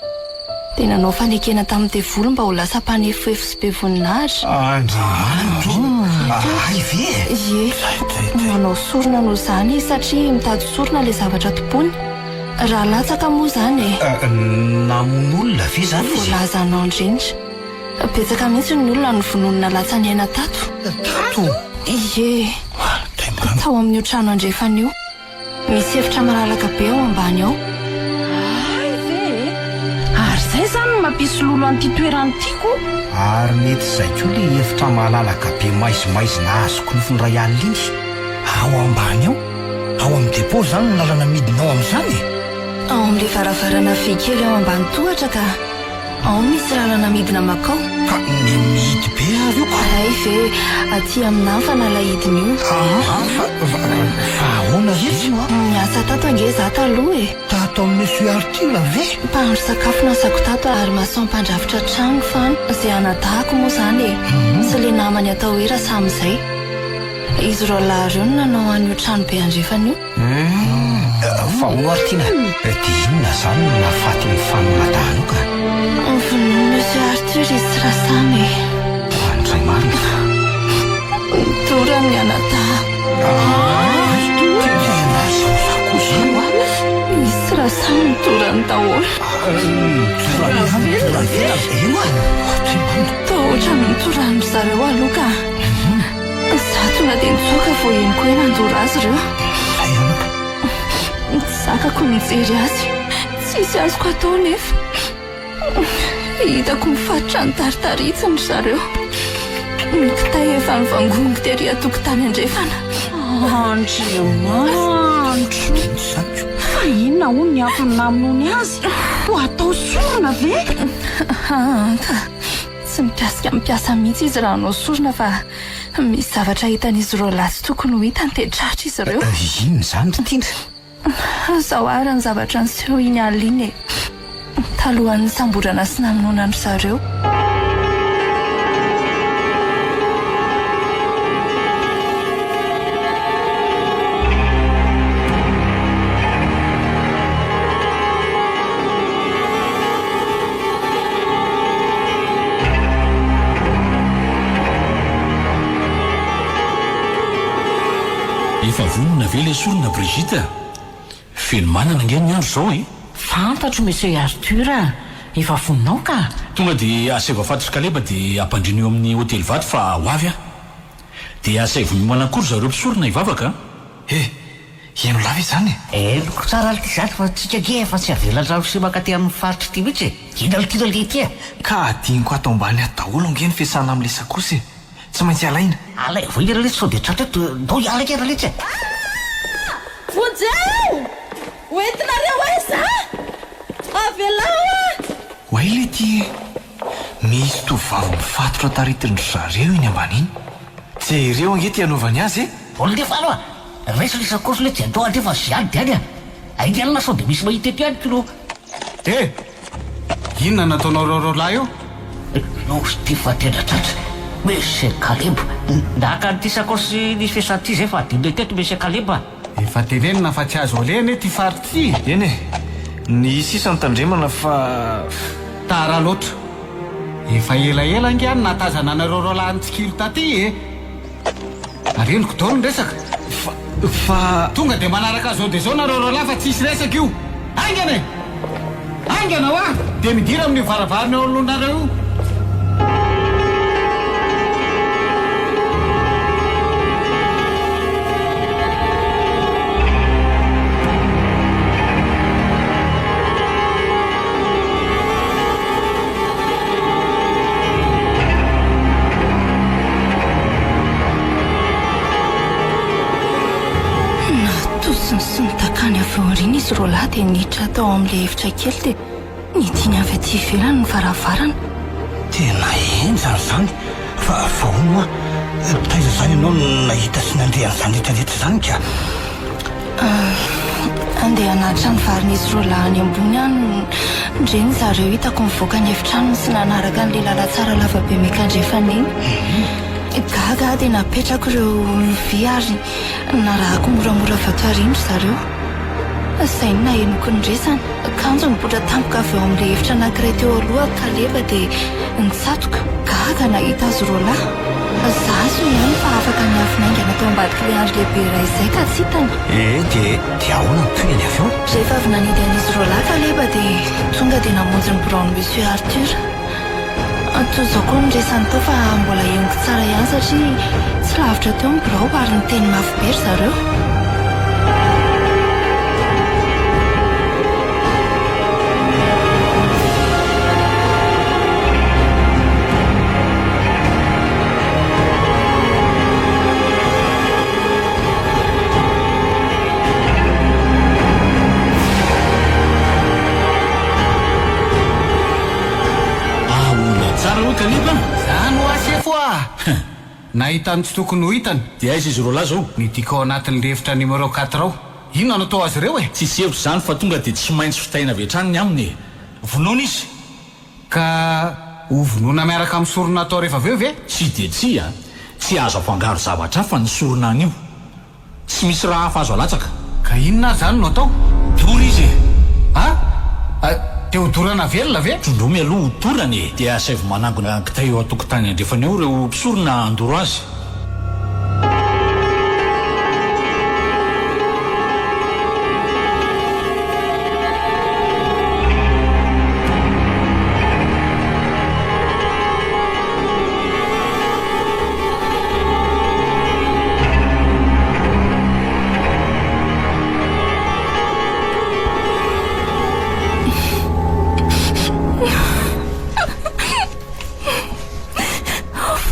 dia nanao fanekena tamin'ny devoly mba ho lasa mpanefoefo sy be voninahitra. Andriamanitra o! Hay ve e? Ie. Nanao sorona noho izany izy satria mitady sorona ilay zavatra tompoiny. Raha latsaka moa izany e! Namono olona ve izany izy? Voalazanao indrindra. Betsaka mihitsy ny olona novonoiny nalatsany aina tato. Tato? Ie. Tao amin'io trano andrefana io. Misy efitra malalaka be ao ambany ao. Hay ve e! Ary izay izany no mampisy lolo an'ity toerana ity ko! Ary mety izay koa ilay efitra malalaka be maizimaizina azoko nofy indray alina iny. Ao ambany ao? Ao amin'ny depot izany ny lalana midina ao amin'izany e? Ao amin'ilay varavarana vy kely ao ambany tohatra ka! Ao misy lalana midina makao. Ka ny mihidy be ary io ko. Hay ve aty aminà ny fanalahidiny io. Aa fa fa ahoana retsy io a? Niasa tato ange za taloha e. Tato amin'ny Monsieur Arthur ve? Mpahandro sakafo nasako tato ary maçon mpandrafitra trano fan izay anadahako moa zany e. Sy le namany atao hoe Rasamy izay. Izy roalahy ireo no nanao an'io trano be andrefana io. Humm fa hono ary Tiana dia inona izany no nahafaty ny fanonadahanao ka? Vonoin'i Monsieur Arthur izy sy Rasamy e. Andray marina. Nidorany ny anadahy. Tena zava koa izany hoa. Izy sy Rasamy nidorany. Velona ve? Toa ohatran'ny nitorahan-dry zareo aloha ka. Izaho tonga dia nitsoaka vao henoko hoe nandoro azy ireo. Tsy zakako ny mijery azy. Tsisy azoko atao nefa. Hitako mifatotra ny taritaritsiny ry zareo. Ny kitay efa nivangongo tery an-tokotany andrefana. Andriamanitro! Fa inona hono ny antony namonoany azy? Ho atao sorona ve? Aa ka! Tsy mikasika ny mpiasa mihitsy izy raha hanao sorona fa misy zavatra hitan'izy ireo lahy tsy tokony ho hitany dia tratra izy ireo. Inona izany ry Tindra? Izao àry ny zavatra niseho iny alina iny e! Talohan'ny nisamborana sy namonoana an-dry zareo. Efa vonona ve ilay sorona Brigitte a? Fenomanana ange ny andro izao e! Fantatro Monsieur Arthur a! Efa vonona ao ka! Tonga dia asaivo afatotry Kaleba dia ampandrino eo amin'ny hotely Vato fa ho avy aho. Dia asaivo miomana koa ry zareo mpisorona hivavaka a! He! Heno lava izany e! Henoko tsara lty zany fa tsika ange efa tsy avelan-drano sy mankaty amin'ny faritra ity mihitsy e! Inona lty no aleha ity e? Ka adinoko ato ambany ato daholo ange ny fiasana amin'ilay sakosy e! Tsy maintsy alaina. Alaivo aingana letsy sao dia tratra eto, ndao hiala aingana letsy e! Ah! Vonjeo! Ho entinareo aiza aho? Avelao aho! Oay lety e! Misy tovovavy mifatotra taritin-dry zareo iny ambany iny. Jereo ange ty anaovany azy e! Alefa aloha! Raiso le sakaosy letsy andao alefa ze any de any a! Aingana sao de misy mahita eto ihany k'lo! Eh! Inona no ataonareo roalahy eo? Nosy ty fa tena tratra! Monsieur Kaleb! Naka an'ity sakaosy nisy fiasana ity zay fa adinonay teto Monsieur Kaleb a! Efa tenenina fa tsy azo aleha anie ty faritra ity e! Eny e! Ny sisa no tandremana fa. Tara loatra! Efa elaela ange aho no nahatazana anareo roalahy nitsikilo taty e! Areniko daholo ny resaka. Fa, fa. Tonga dia manaraka zao dia zao nareo roalahy fa tsisy resaka io! Haingana e! Haingana hoa! Dia midira amin'io varavarana eo anoloanareo io. Natosiny sy notakany avy eo aoriana izy roalahy dia niditra tao amin'ilay efitra kely dia nidiny avy aty ivelany ny varavarana. Tena henjana izany fa fa hono hoa, taiza izany ianao no nahita sy nandre an'izany rehetra rehetra izany ka? Andeha hanatitra ny varin'izy roa lahy any ambony aho no ndre ny zareo hitako nivoaka ny efitranony sy nanaraka an'ilay lalantsara lavabe miankandrefana iny. Gaga aho dia napetrako ireo lovia ary narahako moramora avy ato aoriana ry zareo. Izay no nahenoako ny resany. Kanjo nipoitra tampoka avy eo amin'ilay efitra anankiray teo aloha Kaleba dia nitsatoka, gaga nahita azy roalahy. Za soa ihany fa afaka niafina haingana tao ambadik'ilay andry lehibe iray izay ka tsy hitany. Ee, dia dia ahoana ny tohiny avy eo? Rehefa avy nanidy an'izy roalahy Kaleba dia tonga dia namonjy ny biraon'i Monsieur Arthur. Toy izao koa ny resany tao fa mbola henoko tsara ihany satria tsy lavitra teo ny birao ary niteny mafy be ry zareo. Ahoana tsara hoy Kaleba a? Zany hoa sefo a! Nahita ny tsy tokony ho hitany. Dia aiza izy roalahy zao? Midika ao anatin'ny efitra numéro quatre ao. Inona no atao azy ireo e? Tsisy hevitra izany fa tonga dia tsy maintsy vitaina avy hatrany ny aminy e! Vonoina izy! Ka ho vonoina miaraka amin'ny sorona atao rehefa avy eo ve? Tsia dia tsia, tsy azo afangaro zavatra hafa ny sorona anio. Tsy misy raha hafa azo alatsaka. Ka inona ary izany no atao? Dora izy e! A! Dia ho dorana velona ve? Trondromy aloha ho dorana e! Dia asaivo manangona kitay eo an-tokotany andrefana eo ireo mpisorona handoro azy.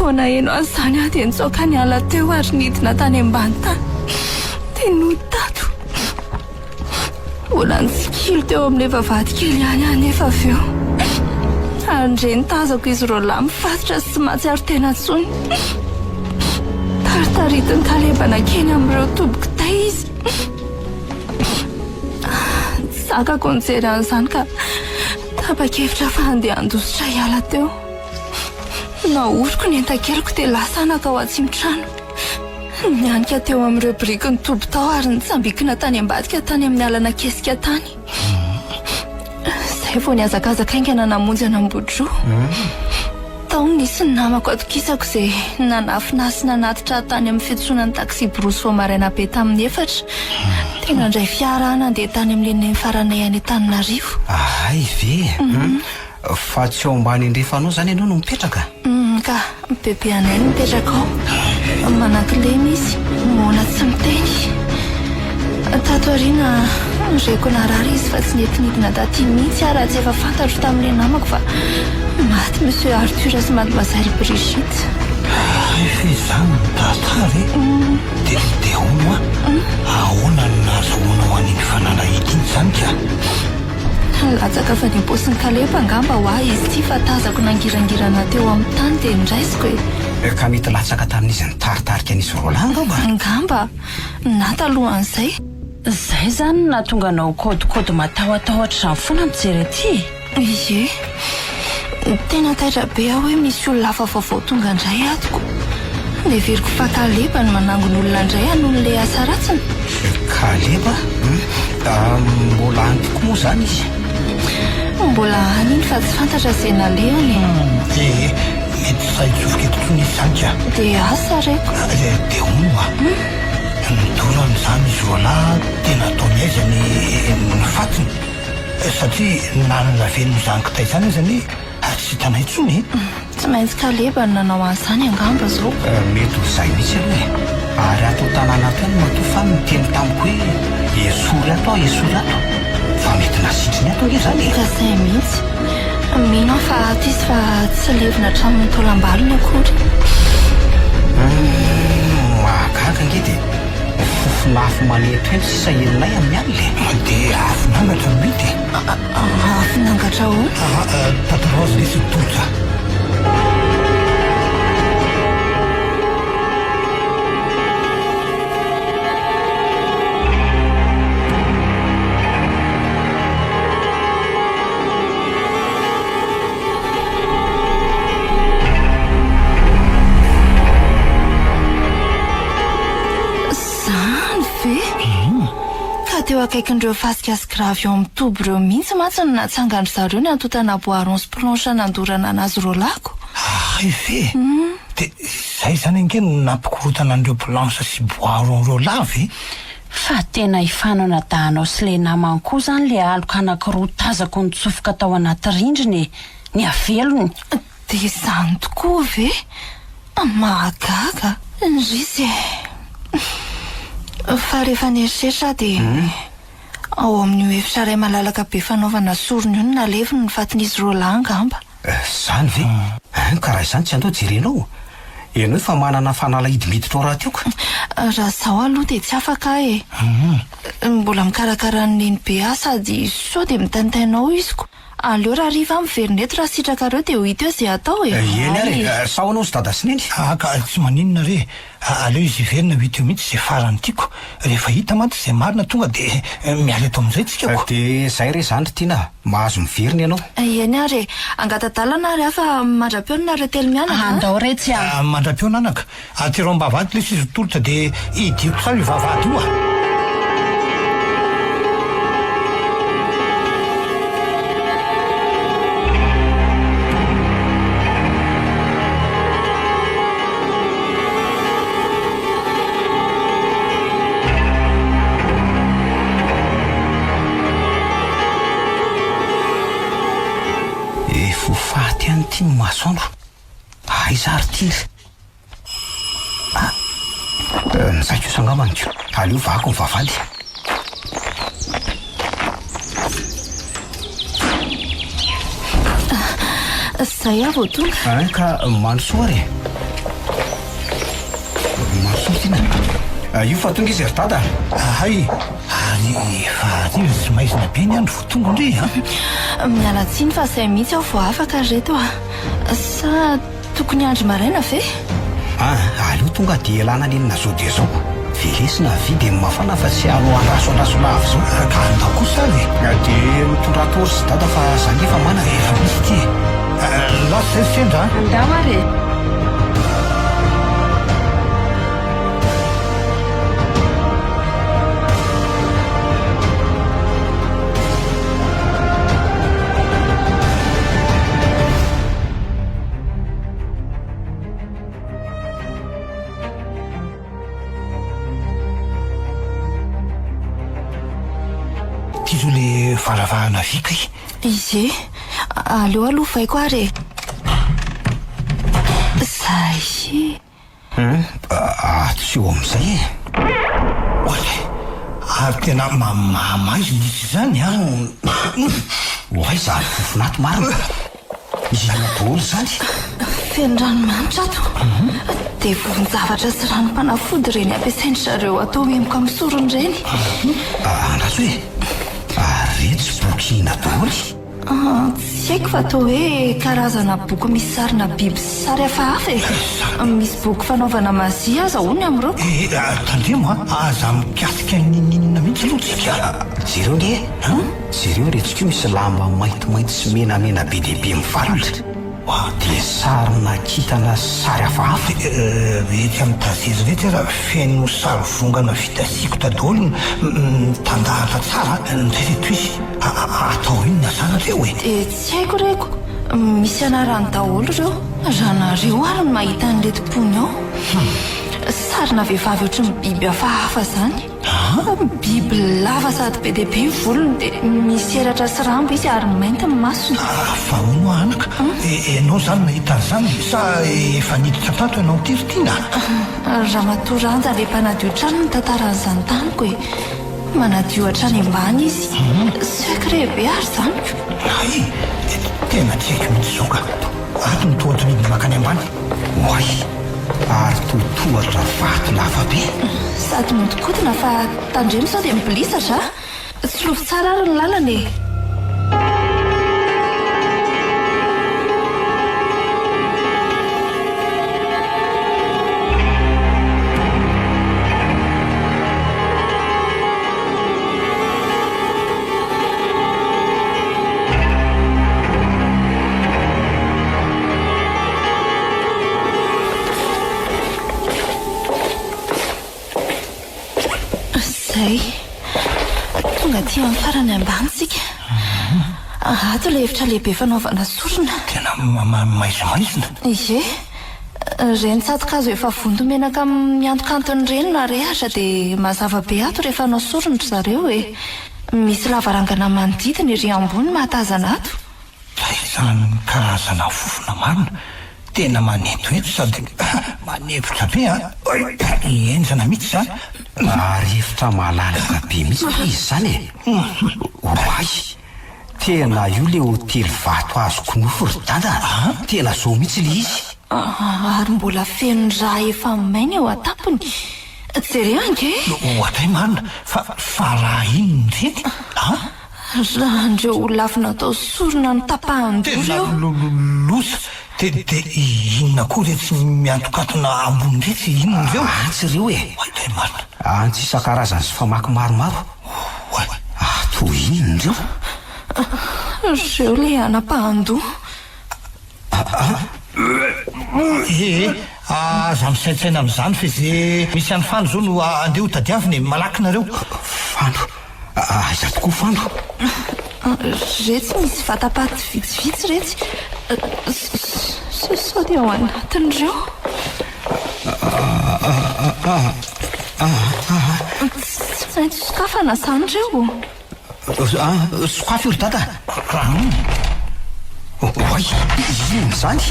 Vao naheno an'izany aho dia nitsoaka niala teo ary nidina tany ambany tany. Dia nody tato. Mbola nitsikilo teo amin'ilay vavahady kely ihany aho anefa avy eo. Ary indray nitazako izy roalahy mifatotra sy tsy mahatsiaro tena intsony. Taritaritin'i Kaleba nankeny amin'ireo toby kitay izy. Tsy zakako nijery an'izany ka tapa-kevitra fa handeha handositra hiala teo. Nahoriko ny entan-keliko dia lasa aho nankao atsimo-trano. Nianika teo amin'ireo biriky nitoby tao ary nitsambikina tany ambadika tany amin'ny alana kesika tany. Izay vao nihazakazaka haingana namonjy an'Ambodroa. Tao no nisy ny namako atokisako izay nanafina ahy sy nanatitra ahy tany amin'ny fiantsonan'ny taksiborosy vao maraina be tamin'ny efatra. Dia nandray fiara aho nandeha tany amin'ilay nenifaranay any Antananarivo. Hay ve? Fa tsy ao ambany andrefanao izany ianao no mipetraka? Humm ka, bebe anay no mipetraka ao. Manan-kilema izy, moana tsy miteny. Tato aoriana, reko narary izy fa tsy nety nidina taty mihitsy aho raha tsy efa fantatro tamin'ilay namako fa maty Monsieur Arthur sy Mademoiselle Brigitte. Hay ve izany no tantara e? Dia dia hono hoa, ahoana no nahazoanao an'iny fanalahidy iny izany ka? Latsaka avy any am-paosin'i Kaleba angamba ho ahy izy ity fa tazako nangirangirana teo amin'ny tany dia noraisiko e. Ka mety latsaka tamin'izy nitaritarika an'izy roalahy angamba? Angamba, na talohan'izay. Izay izany no nahatonga anao kaodikaody matahotahotra izany foana mijery aty e? Ie. Tena taitra be aho hoe misy olona hafa vaovao tonga indray ato ko. Neveriko fa Kaleba no manangona olona indray hanohy ilay asa ratsiny. Kaleba? Mbola any tokoa moa izany izy? Mbola any iny fa tsy fantatra izay nalehany e. Ee, mety tsy sahy hitsofoka eto intsony izy izany ka. Dia asa reko. Dia hono hoa, nodorany izany izy roalahy dia nataony aiza ny ny fatiny? Satria na ny lavenon'izany kitay izany aza anie ary tsy hitanay intsony e! Tsy maintsy Kaleba no nanao an'izany angamba izao. Mety ho izay mihitsy aloha e! Ary ato an-tanàna ato ihany matoa fa niteny tamiko hoe esory ato aho, esory ato. Fa mety nasitriny ato ange izany e! Ka izay mihitsy. Mino aho fa ato izy fa tsy levona hatramin'ny taolam-balony akory. Humm, mahagaga ange dia Fofon'afo manentohento sisa henonay amin'ny alina e! Dia afon'angatra no hita e! Afon'angatra ahoana? Tantaraozy lesy ny tolotra. Izany ve? Ka teo akaikin'ireo fasika sy gravillon amin'ny toby ireo mihitsy mantsy no natsangan-dry zareo ny antontana bois rond sy planche nandorana an'azy roalahiko. Hay ve? Dia izay izany ange no nampikorontana an'ireo planche sy bois rond ireo lava e! Fa tena ifananadahanao sy ilay namany koa izany ilay aloka anankiroa tazako nitsofoka tao anaty rindrina e! Ny havelony! Dia izany tokoa ve? Mahagaga! Indrisy e! Fa rehefa nieritreritra aho dia ao amin'io efitra iray malalaka be fanaovana sorona io no naleviny ny fatin'izy roalahy angamba. Izany ve? Hein, ka raha izany tsy andao jerenao? Ianao efa manana fanalahidy miditra ao rahateo ka. Raha izaho aloha dia tsy afaka aho e! Mbola mikarakara an'i Nenibe aho sady sao dia mitaintaina ao izy ko. Aleo rahariva aho miverina eto raha sitrakareo dia ho hita eo izay atao e! Eny ary e! Sa ahoana hozy dada sy neny? Ah ka tsy maninona re! Aleo izy hiverina ho hita eo mihitsy izay farany tiako. Rehefa hita mantsy izay marina tonga dia miala eto amin'izay tsika ko! Dia izay re izany ry Tiana a! Mahazo miverina ianao. Eny ary e! Angata-dalana ary aho fa mandra-pihaona nareo telo mianaka a! Andao re tsy a! Mandra-pihaona anaka! Atero am-bavahady lesy izy tolotra dia hidio tsara io vavahady io a! Efa ho faty ihany ity ny masoandro. Aiza ary ity ry. Ah! Zay kosa angambany ko. Aleo vahako ny vavahady. Zay aho vao tonga. Ein ka mandrosoa ary e. Marosoa tiana. Io fa tonga izy ry dada. Hay, ary efa hariva sy maizina be ny andro vao tonga ndry a! Miala tsiny fa izay mihitsy aho vao afaka ry reto a! Sa tokony hiandry maraina ve? Ah, aleo tonga dia ialana nenina zao dia zao. Velesina vy dia mafana fa tsy aleo andraso andraso lava zao. Ka andao kosa ary e! Dia mitondrà torche dada fa za nge efa manana e. Efa misy ity e! Lasa izay sendra a! Andao ary e! Ty zao le varavarana vy kay. Izy e, aleo aloha vaiko ary e. Zay. Hum, ato sy eo amin'izay e. Oay, ary tena mamaizina izy izany an. Oay, zary fofona ato marina. Inona daholo izany? Feno ranomanitra ato. Dia vovo-javatra sy ranom-panafody ireny ampiasain-dry zareo atao emboka amin'ny sorona ireny. Andraso e! Ary iretsy boky inona daholo? Tsy haiko fa toa hoe karazana boky misy sarina biby sy sary hafahafa e! Misy boky fanaovana mazia aza hono amin'ireo. Eh, tandremo a! Aza mikasika n'inon'inona mihitsy aloha tsika. Jereo nge e! Jereo iretsy koa misy lamba maintimainty sy menamena be dia be mivalona. Dia sarina kintana sy sary hafahafa. Etsy amin'ny tazery iretsy aza feno sary vongana vita sikotra daholo mitandahatra tsara. Ndray reto izy, atao inona zany reo e? Dia tsy haiko reko, misy anarany daholo ireo. Raha nareo ary no mahita an'ireto pony ao. Sarina vehivavy ohatry ny biby hafahafa zany. Biby lava sady be dia be ny volony dia misy elatra sy rambo izy ary mainty ny masony. Fa hono hoa anaka, ianao izany nahita an'izany sa efa niditra tato ianao ity ry Tiana a? Ramatoa Ranja ilay mpanadio trano no nitantara an'izany tamiko e. Manadio hatrany ambany izy. Secret be ary izany ko. Hay! Tena tsy haiko mihitsy izao ka. Ato ny tohatra midina mankany ambany. Oay! Ary toa tohatra vato lava be. Sady mihodinkodina fa tandremo sao dia mibilisatra a! Tsilovy tsara ary ny lalana e! Izay. Tonga aty amin'ny farany ambany isika. Ato ilay efitra lehibe fanaovana sorona. Tena maizimaizina. Ie. Ireny tsato-kazo efa vonto menaka miantokantona ireny no arehatra dia mazava be ato rehefa hanao sorona ry zareo e. Misy lavarangana manodidina ery ambony mahatazana ato. Izany karazana fofona marina, tena manentohento sady manempotra be an! Henjana mihitsy izany. Ary efitra malalaka be mihitsy ve izy izany e? Oay! Tena io le hotely vato azoko nofy ry dada a! Tena zao mihitsy le izy. Ary mbola feno rà efa maina eo an-tampony. Jereo ange e! Oadray marina fa fa rà inona ireny a? Raha andreo olona avy natao sorona notapahan-doha ireo. Tena loza! De de inona koa iretsy miantokantona ambony iretsy? Inona ireo? Antsy ireo e! Oadray marina. Antsy isan-karazany sy famaky maromaro. Oay! Ato inona ireo? Ireo ilay hanapahan-doha. Ee, aza misaintsaina amin'izany fa ze misy an'i Fano zao no andeha ho tadiavina e, malaky nareo. Fano? Aiza tokoa Fano? Retsy misy vatapaty vitsivitsy retsy, sao dia ao anatin'ireo? Tsy maintsy sokafana izany ireo. Sokafy io ry dada a! Oay, inona izany?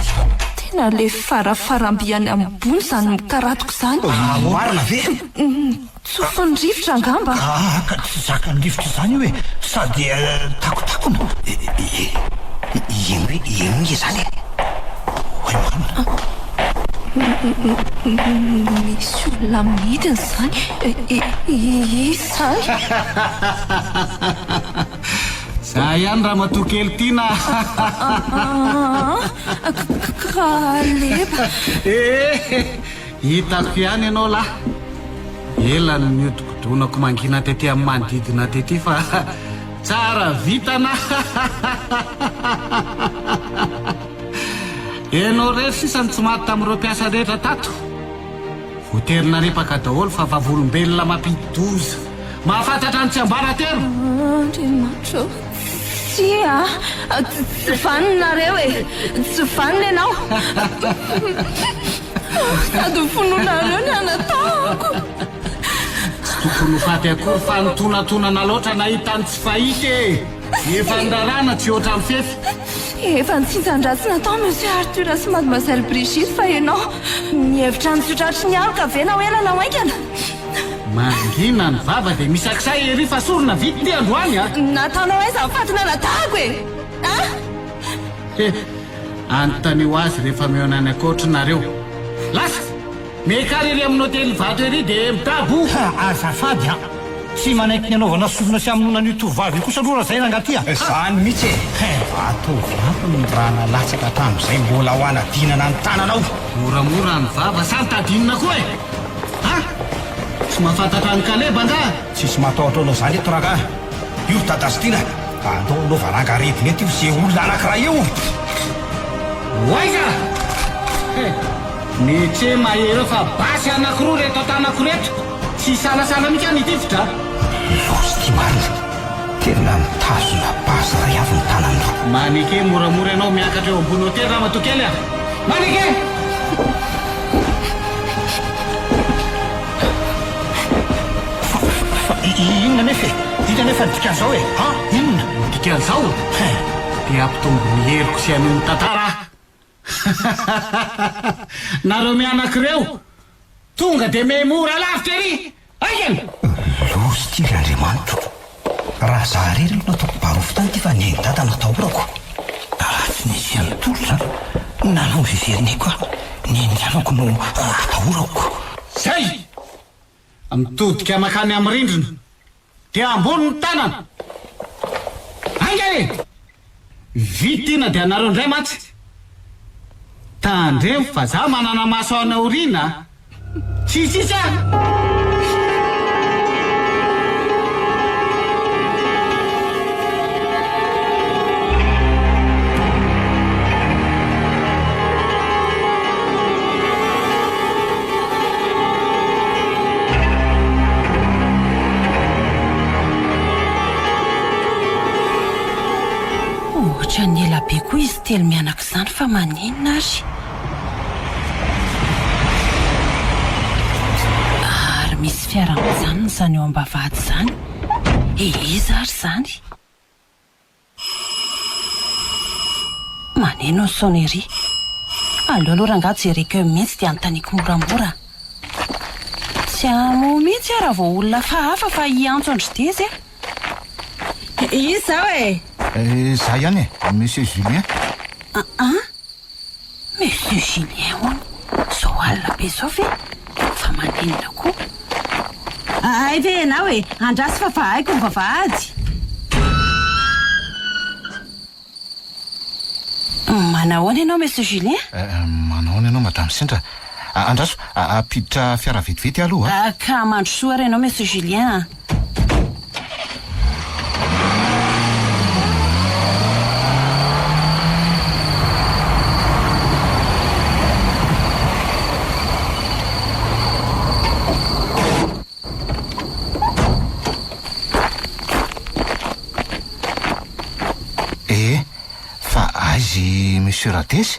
Tena le farafaramby any ambony izany mikaratoka izany. Marina ve? Tsofin'ny rivotra angamba. Ah, ka tsy zakan'ny rivotra izany io e! Sady takotakona. Henoy, henoy izany e! Oay marina. Misy olona midina izany. Iza izany? Za ihany ramatoa kely tiana a! Kaleba! Eh! Hitako ihany ianao lahy. Ela no niodikodonako mangina tety amin'ny manodidina tety fa tsara vintana Ianao irery sisa no tsy maty tamin'ireo mpiasa rehetra tato. Voatery naripaka daholo fa vavolombelona mampidi-doza. Mahafantatra ny tsiambaratelo. Andriamanitra ô! Tsia a! Tsy vanona nareo e! Tsy vanona ianao! Sady finoanareo ny anatahako! Tsy tokony ho faty akory fa nitonatonana loatra nahita ny tsy fahita e! Efa niraràna tsy hihoatra ny fefy. Efa nitsinjan-dratsy natao Monsieur Arthur sy Mademoiselle Brigitte fa ianao mihevitra ny tsy ho tratry ny aloka ve na ho ela na ho haingana? Mangina ny vava dia misakisay ery fa sorona vita ity androany a! Nataonao aiza ny fatina natahako e? A! He! Anontanio azy rehefa mihaona any ankoatra nareo. Lasa! Miakara ery amin'ny hotely Ivato ery dia mitabo! Azafady an! Tsy manaiky ny hanaovana sorona sy hamonoana an'io tovovavy io kosa aloha Razaina angaha ty a! Izany mihitsy e! Ataovy ampy ny rà nalatsaka hatramin'izay mbola ho hanadinana ny tananao! Moramora ny vava sa nitadinina koa e! Ha! Tsy mahafantatra an'i Kaleba angaha? Tsisy matahotra anao izany eto rangahy! Io ry Dada sy Tiana! Andao anaovana angaredona eto io ze olona anankiray io! Ho aiza? He! Metse mahery eo fa basy anakiroa reto an-tanako reto! Tsy hisalasala mihitsy aho ny hitifitra a! Loza ity marina! Tena mitazona basy iray avy ny tanany roa. Maneke moramora ianao miakatra eo ambony hotely ramatoa kely a! Maneke! Fa inona anefa e? Inona anefa ny dikan'izao e? An? Inona? Ny dikan'izao? Te hampitombo ny heriko sy hanohy ny tantara aho. Nareo mianaka ireo, tonga dia mehy mora lavitra ery! Haingana! Loza ity ry Andriamanitro! Raha za irery aloha nataoko barofo tany ity fa ny ain'i Dada no atahorako. Raha tsy nisy an'i Tolotra nanao izay verineko aho, ny ain'ny havako no atahorako. Zay! Mitodika mankany amin'ny rindrina. Dia ambony ny tanana! Haingana e! Vita ina dia anareo indray mantsy! Tandremo fa za manana maso any aoriana a! Tsy hitsitsy aho! Ohatran'ny ela be koa izy telo mianaka izany fa maninona ary? Ary misy fiara mijanona izany eo am-bavahady izany. E iza ary izany? Maneno ny sonnerie. Aleo aloha rangaha jereko eo mihitsy dia anontaniako moramora. Tsy hamoha mihitsy aho raha vao olona hafahafa fa hiantso an-dry Dezy aho. Iza izao e? Izaho ihany e, Monsieur Julien. An? Monsieur Julien hono, izao alina be izao ve? Fa maninona koa? Hay ve ianao e! Andraso fa vahaiko ny vavahady. Manahoana ianao Monsieur Julien? Manahoana ianao Madame Sendra? Andraso, hampiditra fiara vetivety aho aloha a! Ka mandrosoa ary ianao Monsieur Julien a! Ee, fa aiza i Monsieur Radesy?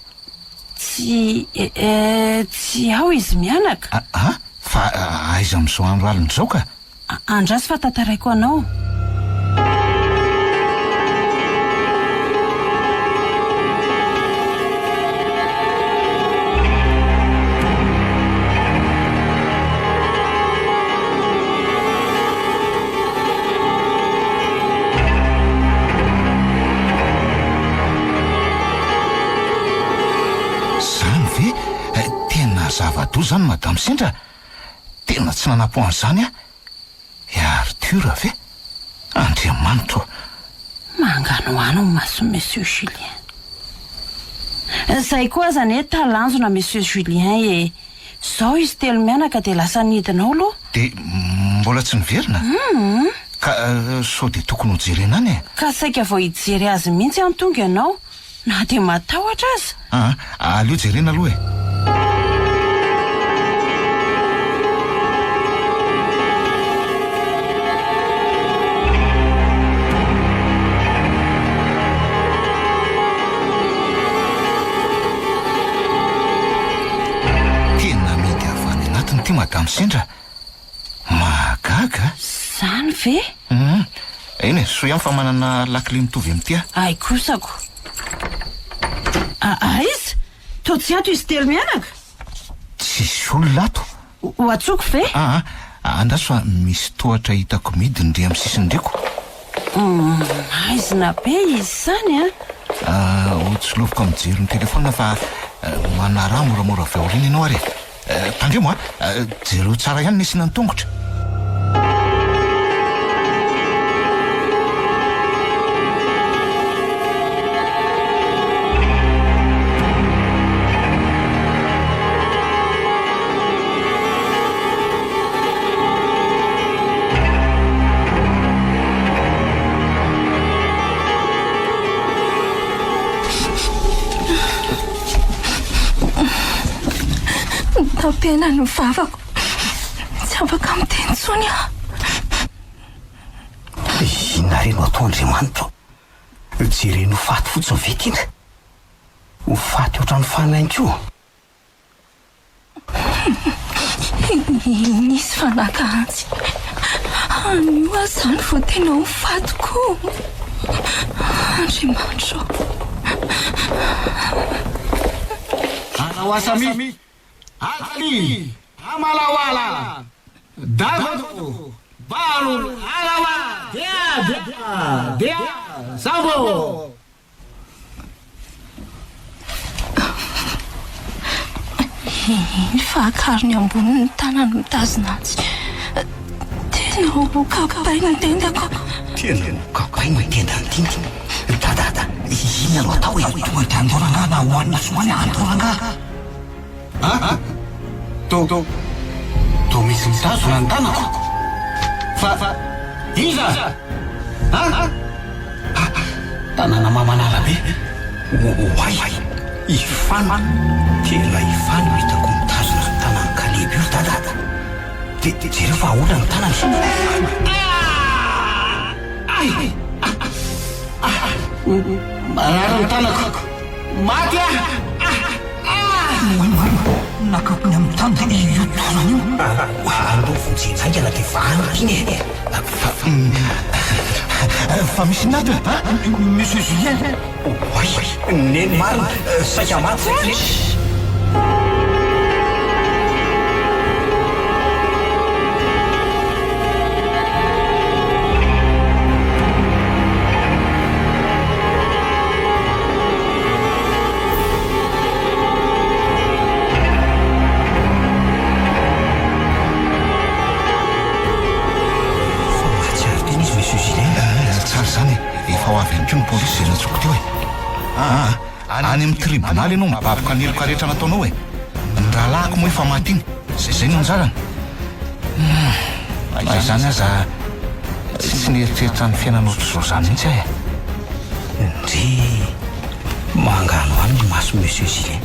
Tsy, eh, tsy ao izy mianaka. Ah, fa aiza amin'izao andro alina izao ka? Andraso fa tantaraiko anao. Zany ve? Tena. zava-doza izany Madame Sendra! Tena tsy nanampo an'izany aho! I Arthur ve? Andriamanitra ô! Manganohano ny mason'i Monsieur Julien. Izay koa aza anie talanjona Monsieur Julien e! Zao izy telomianaka dia lasa nidina ao aloha. Dia mbola tsy niverina? Hum. Ka sao dia tokony hojerena any e? Ka saika vao hijery azy mihitsy aho tonga ianao, na dia matahotra aza. Aa, aleo jerena aloha e! Tena amidy avy any anatiny ity madame Sendra. Mahagaga a! Zany ve? Hum, eny e, soa ihany fa manana lakile mitovy amin'ity aho. Hay kosako. A aiza? Toa tsy ato izy telomianaka? Tsisy olona ato. Ho antsoiko ve? Aa, andraso fa misy tohatra hitako midina ndry amin'ny sisiny ndry ko. Hum, maizina be izy izany an! Ah, ho tsiloviko amin'ny jiro ny telefaonina fa manaraha moramora avy aoriana ianao ary e. Tandremo a! Jereo tsara ihany ny asiana ny tongotra. Tapena ny vavako. Tsy afaka miteny intsony aho. Inona re no atao Andriamanitra ô? Jereny ho faty fotsiny ve tiana? Ho faty ohatran'ny fanahy koa? Nisy fanaka antsy. Anio aho izany vao tena ho faty koa. Andriamanitra ô. Arawasami, Atali, Amalawala, Dagodo, Baro, Arawa, Dea, Dea, Dea, Sambo. Iny fa akariny ambony ny tanany mitazona azy. Tena ho kapaina ny tendako. Tena ho kapaina ny tendan'i Dina. Dadada, inona no atao e? Tonga dia andao rangahy na hohanina tsy hohanina, andao rangahy. A! To, to misy mitazona ny tanako. Fa iza? A! Tanana mamanala be. Oay! I Fano, tena i Fano no hitako mitazona ny tanan'i Kaleba io ry dada a! Dia jereo fa ahoana ny tanany. Ay! Marary ny tanako. Maty aho! Oay marina, nakapony amin'ny tany dia io tanany io. Aleo vonjena haingana dia vahana iny e! Fa misy inona ato e? Monsieur Julien! Oay! Neny marina, saika maty zay neny. Fa mahatsiaro tena izy Monsieur Julien. Tsara izany e! Efa ho avy ihany koa ny polisy izay nantsoiko teo e! Aa, any amin'ny tribonaly ianao mibaboka ny heloka rehetra nataonao e! Ny rahalahiko moa efa maty iny, izay no anjarany. Hum, na izany aza tsy nieritreritra ny fiainana ohatr'izao izany mihitsy aho e! Ndry! Manganohano ny mason'i Monsieur Julien.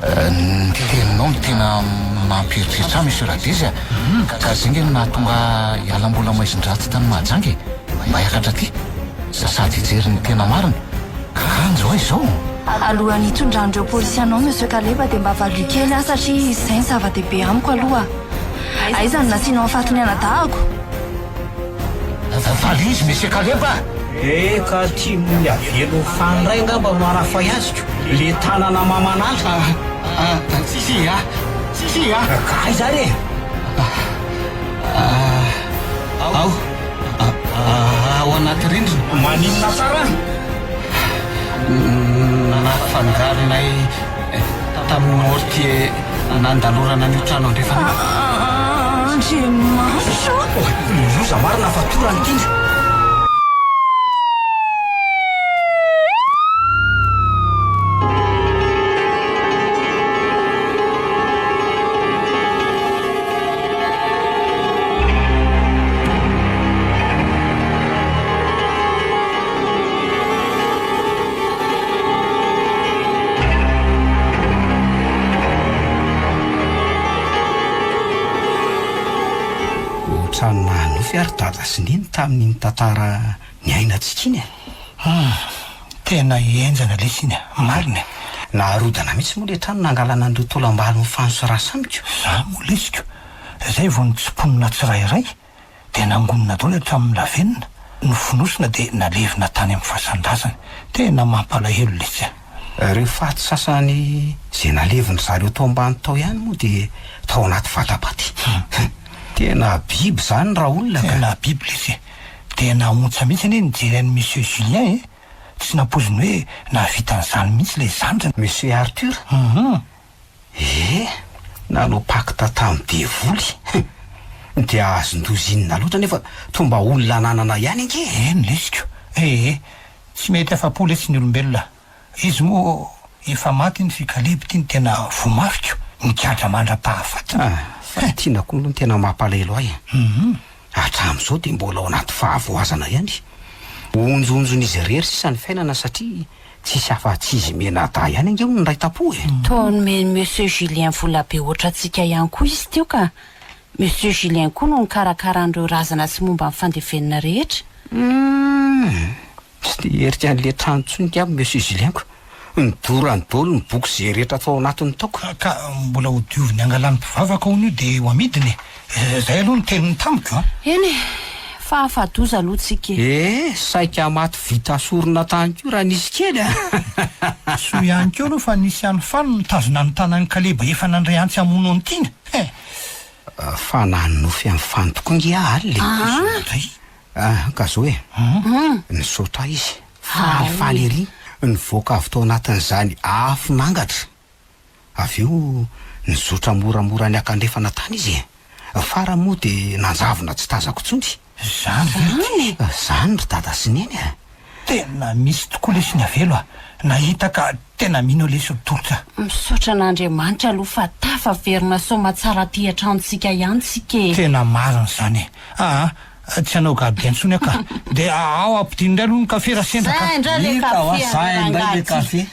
Ny teninao no tena mampieritreritra ahy Monsieur Radezy a! Ka izay nge no nahatonga ahy hiala mbola maizin-dratsy tany Mahajanga e! Mba hiakatra aty sady hijery ny tena marina. Kanjo aho izao! Alohan'ny hitondran'ireo polisy anao Monsieur Kaleba dia mba valio kely aho satria izay ny zava-dehibe amiko aloha. Aiza no nasianao ny fatin'ny anadahako? Valizy Monsieur Kaleba a! Eka tian'ny avelo fandray angamba no arafay azy ko! Le tanana mamanala! Si si a! Si si a! Ka aiza ary e? Ao ao anaty rindrina. Maninona tsara? Nafangaronay tamin'ny mortier. nandalorana an'io trano andrefana io. Andriamanitra ô! Loza marina fa torany Tiana. Ohatran'ny nahanofy ary dada sy neny tamin'iny tantara niainantsika iny e. Hum, tena henjana lesy iny a, marina e. Naharodana mihitsy moa le trano nangalana an'ireo taolam-balo nifanosy amiko. Za moa lesiko, zay vao nitsimponina tsirairay dia nangonina daholo hatramin'ny lavenona, nofonosina dia nalevina tany amin'ny fasan-drazany. Tena mampalahelo letsy a. Ireo faty sasany izay nalevin-dry zareo tao ambany tao ihany moa dia tao anaty vata-paty. Tena biby izany raolona ka. Tena biby lesy e. Tena ontsa mihitsy anie nijery an'i Monsieur Julien e. Tsy nampoiziny hoe nahavita an'izany mihitsy ilay zandriny. Monsieur Arthur? Hum. Eh! Nanao pacte tamin'ny devoly. Dia azon-doza inona loatra nefa toa mba olona ananana ihany ange e! Eny lesiko ee! Tsy mety afa-po letsy ny olombelona. Izy moa efa maty iny f'Ikaleby ity no tena voa mafy ko, nigadra mandra-pahafatiny. Ah, fa tiana koa aloha no tena mampalahelo ahy e! Hatramin'izao dia mbola ao anaty fahavoazana ihany. Onjonjon'izy irery sisa ny fiainana satria tsisy afa-tsy izy mianadahy ihany ange hono ny iray tampo e! Toa nomen'i Monsieur Julien vola be ohatrantsika ihany koa izy teo ka. Monsieur Julien koa no nikarakara an'ireo razana sy momba ny fandevenana rehetra. Humm! Tsy te hierika an'le trano intsony ngamba Monsieur Julien ko! Nodorany daholo ny boky ze rehetra tao anatiny tao ko! Ka mbola ho dioviny hangalany mpivavaka hono io de ho amidiny e! Zay aloha ny teniny tamiko an! Eny e! Fa afa-doza aloha tsika e! Eh! Saika maty vita sorona tany koa raha nisy kely a! Soa ihany koa aloha fa nisy an'i Fano nitazona ny tanan'i Kaleba efa nandray antsy hamono an'i Tiana e! Fa nanonofy an'i Fano tokoa nge aho alina e! Aa! Ah, ka zao e! Nisaotra ahy izy, falifaly ery, nivoaka avy tao anatin'izany afo nangatra. Avy eo nizotra moramora niakandrefana tany izy e! Farany moa dia nanjavona tsy tazako intsony. Zany ve ry ty? Zany ry dada sy neny a! Tena misy tokoa lesy ny avelo a! Nahita ka tena mino lesy ry tolotra. Misaotra an'Andriamanitra aloha fa tafaverina soamatsara aty an-tranontsika ihany tsika e! Tena marina izany e! Aa Tsy hanao gardien intsony aho ka. Dia ao ampidino indray aloha ny kafe raha sendra ka. Zay indray le Hita wa, kafe zay ry indray le rangahy ty. kafe.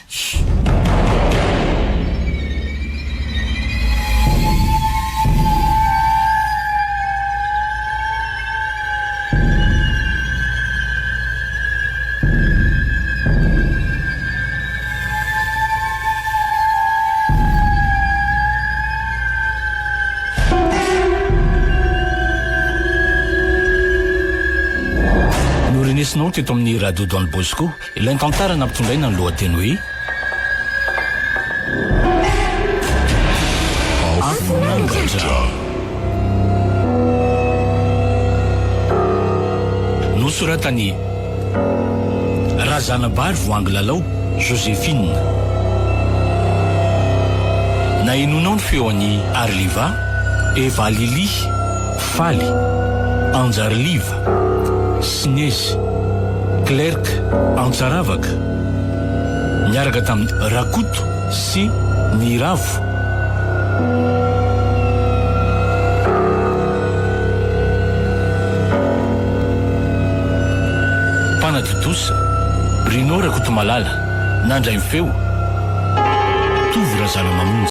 Norenesinao teto amin'ny Radio Don Bosco ilay tantara nampitondraina ny lohateny hoe Afon'Angatra. Nosoratan'i Razanabary Voahangilalao Joséphine. Nahenoanao ny feon'i Arliva, Eva Lily, Faly, Anjariliva, Sinezy, Clerc Antsaravaka, niaraka tamin'i Rakoto sy Niravo. Mpanatontosa, Bruno Rakotomalala, nandray ny feo, Tovo Razanamamonjy.